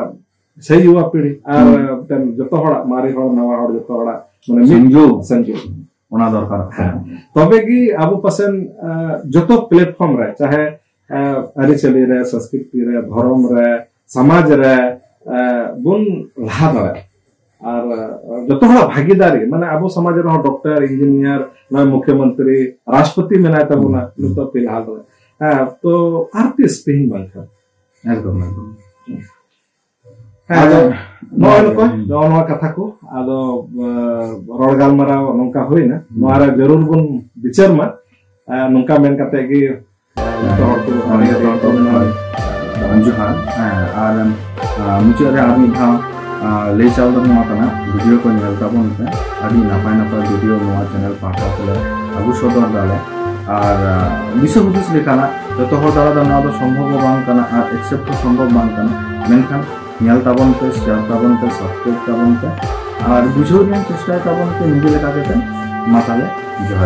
ᱥᱮ ᱭᱩᱣᱟ ᱯᱤᱲᱦᱤ ᱟᱨ ᱦᱩᱸ᱾ ᱢᱤᱫᱴᱮᱱ ᱡᱚᱛᱚ ᱦᱚᱲᱟᱜ, ᱢᱟᱨᱮ ᱦᱚᱲ, ᱱᱟᱣᱟ ᱦᱚᱲ, ᱡᱚᱛᱚ ᱦᱚᱲᱟᱜ ᱢᱟᱱᱮ ᱢᱤᱫ ᱥᱚᱝᱡᱳᱜᱽ᱾ ᱥᱚᱝᱡᱳᱜᱽ᱾ ᱚᱱᱟ ᱫᱚᱨᱠᱟᱨᱚᱜ ᱠᱟᱱᱟ᱾ ᱦᱮᱸ᱾ ᱛᱚᱵᱮ ᱜᱮ ᱟᱵᱚ ᱯᱟᱥᱮᱱ, ᱮ, ᱡᱚᱛᱚ platform ᱨᱮ, ᱪᱟᱦᱮ, ᱮ, ᱟᱹᱨᱤᱪᱟᱹᱞᱤ ᱨᱮ, ᱥᱚᱝᱥᱠᱨᱤᱛᱤ ᱨᱮ, ᱫᱷᱚᱨᱚᱢ ᱨᱮ, ᱥᱚᱢᱟᱡᱽ ᱨᱮ, ᱮ, ᱵᱚᱱ ᱞᱟᱦᱟ ᱫᱟᱲᱮᱭᱟᱜᱼᱟ᱾ ᱟᱨ, ᱮ, ᱡᱚᱛᱚ ᱦᱚᱲᱟᱜ ᱵᱷᱟᱜᱤᱫᱟᱨᱤ, ᱢᱟᱱᱮ ᱟᱵᱚ ᱥᱚᱢᱟᱡᱽ ᱨᱮᱦᱚᱸ ᱰᱚᱠᱴᱚᱨ, ᱤᱧᱡᱤᱱᱤᱭᱟᱨ, ᱱᱚᱜᱼᱚᱭ ᱢᱩᱠᱷᱭᱚᱢᱚᱱᱛᱨᱤ, ᱨᱟᱥᱴᱨᱚᱯᱚᱛᱤ ᱢᱮᱱᱟᱭ ᱛᱟᱵᱚᱱᱟ, ᱦᱩᱸ᱾ ᱱᱤᱛᱚᱜ ᱯᱮ ᱞᱟᱦᱟ ᱫᱟᱲᱮᱭᱟᱜᱼᱟ᱾ ᱦᱮᱸ, ᱛᱚ ᱟᱨ ᱛᱤᱥ ᱛᱮᱦᱮᱧ ᱵᱟᱝᱠᱷᱟᱱ? ᱮᱠᱫᱚᱢ, ᱮᱠᱫᱚᱢ᱾ ᱦᱮᱸ, ᱟᱫᱚ ᱱᱚᱜᱼᱚᱭ ᱱᱚᱣᱟ ᱱᱚᱝᱠᱟ, ᱜᱮ᱾ ᱱᱚᱜᱼᱚ ᱱᱚᱣᱟ ᱠᱟᱛᱷᱟ ᱠᱚ, ᱟᱫᱚ, ᱮ, ᱨᱚᱲ ᱜᱟᱞᱢᱟᱨᱟᱣ ᱱᱚᱝᱠᱟ ᱦᱩᱭᱱᱟ, ᱦᱩᱸ᱾ ᱱᱚᱣᱟ ᱨᱮ ᱡᱟᱹᱨᱩᱲ ᱵᱚᱱ ᱵᱤᱪᱟᱹᱨ ᱢᱟ᱾ ᱮ, ᱱᱚᱝᱠᱟ ᱢᱮᱱ ᱠᱟᱛᱮ ᱜᱮ, ᱮ, ᱡᱚᱛᱚ ᱦᱚᱲ ᱠᱚ ᱦᱮᱸ, ᱡᱚᱛᱚ ᱦᱚᱲ ᱠᱚ ᱡᱚᱦᱟᱨ᱾ ᱦᱮᱸ, ᱟᱨ, ᱮ, ᱢᱩᱪᱟᱹᱫ ᱨᱮ ᱟᱨ ᱢᱤᱫ ᱫᱷᱟᱣ, ᱮ, ᱞᱟᱹᱭ ᱪᱟᱞ ᱫᱚ ᱱᱚᱣᱟ ᱠᱟᱱᱟ, video ᱠᱚ ᱧᱮᱞ ᱛᱟᱵᱚᱱ ᱯᱮ, ᱟᱹᱰᱤ ᱱᱟᱯᱟᱭ ᱱᱟᱯᱟᱭ video ᱱᱚᱣᱟ channel ᱯᱟᱦᱴᱟ ᱛᱮᱞᱮ ᱟᱹᱜᱩ ᱥᱚᱫᱚᱨ ᱫᱟᱞᱮ, ᱟᱨ, ᱮ, ᱫᱤᱥᱟᱹ ᱦᱩᱫᱤᱥ ᱞᱮᱠᱟᱱᱟᱜ ᱡᱚᱛᱚ ᱦᱚᱲ ᱫᱟᱨᱟᱭ ᱛᱮ ᱱᱚᱣᱟ ᱫᱚ ᱥᱚᱢᱵᱷᱚᱵ ᱦᱚᱸ ᱵᱟᱝ ᱠᱟᱱᱟ ᱟᱨ accept ᱦᱚᱸ ᱥᱚᱢᱵᱷᱚᱵ ᱵᱟᱝ ᱠᱟᱱᱟ, ᱢᱮᱱᱠᱷᱟᱱ ᱧᱮᱞ ᱛᱟᱵᱚᱱ ᱯᱮ, share ᱛᱟᱵᱚᱱ ᱯᱮ, subscribe ᱛᱟᱵᱚᱱ ᱯᱮ ᱟᱨ ᱵᱩᱡᱷᱟᱹᱣ ᱨᱮᱱᱟᱜ ᱪᱮᱥᱴᱟᱭ ᱛᱟᱵᱚᱱ ᱯᱮ ᱱᱤᱡᱮ ᱞᱮᱠᱟ ᱠᱟᱛᱮ᱾ ᱢᱟ ᱛᱟᱦᱞᱮ ᱡᱚᱦᱟᱨ᱾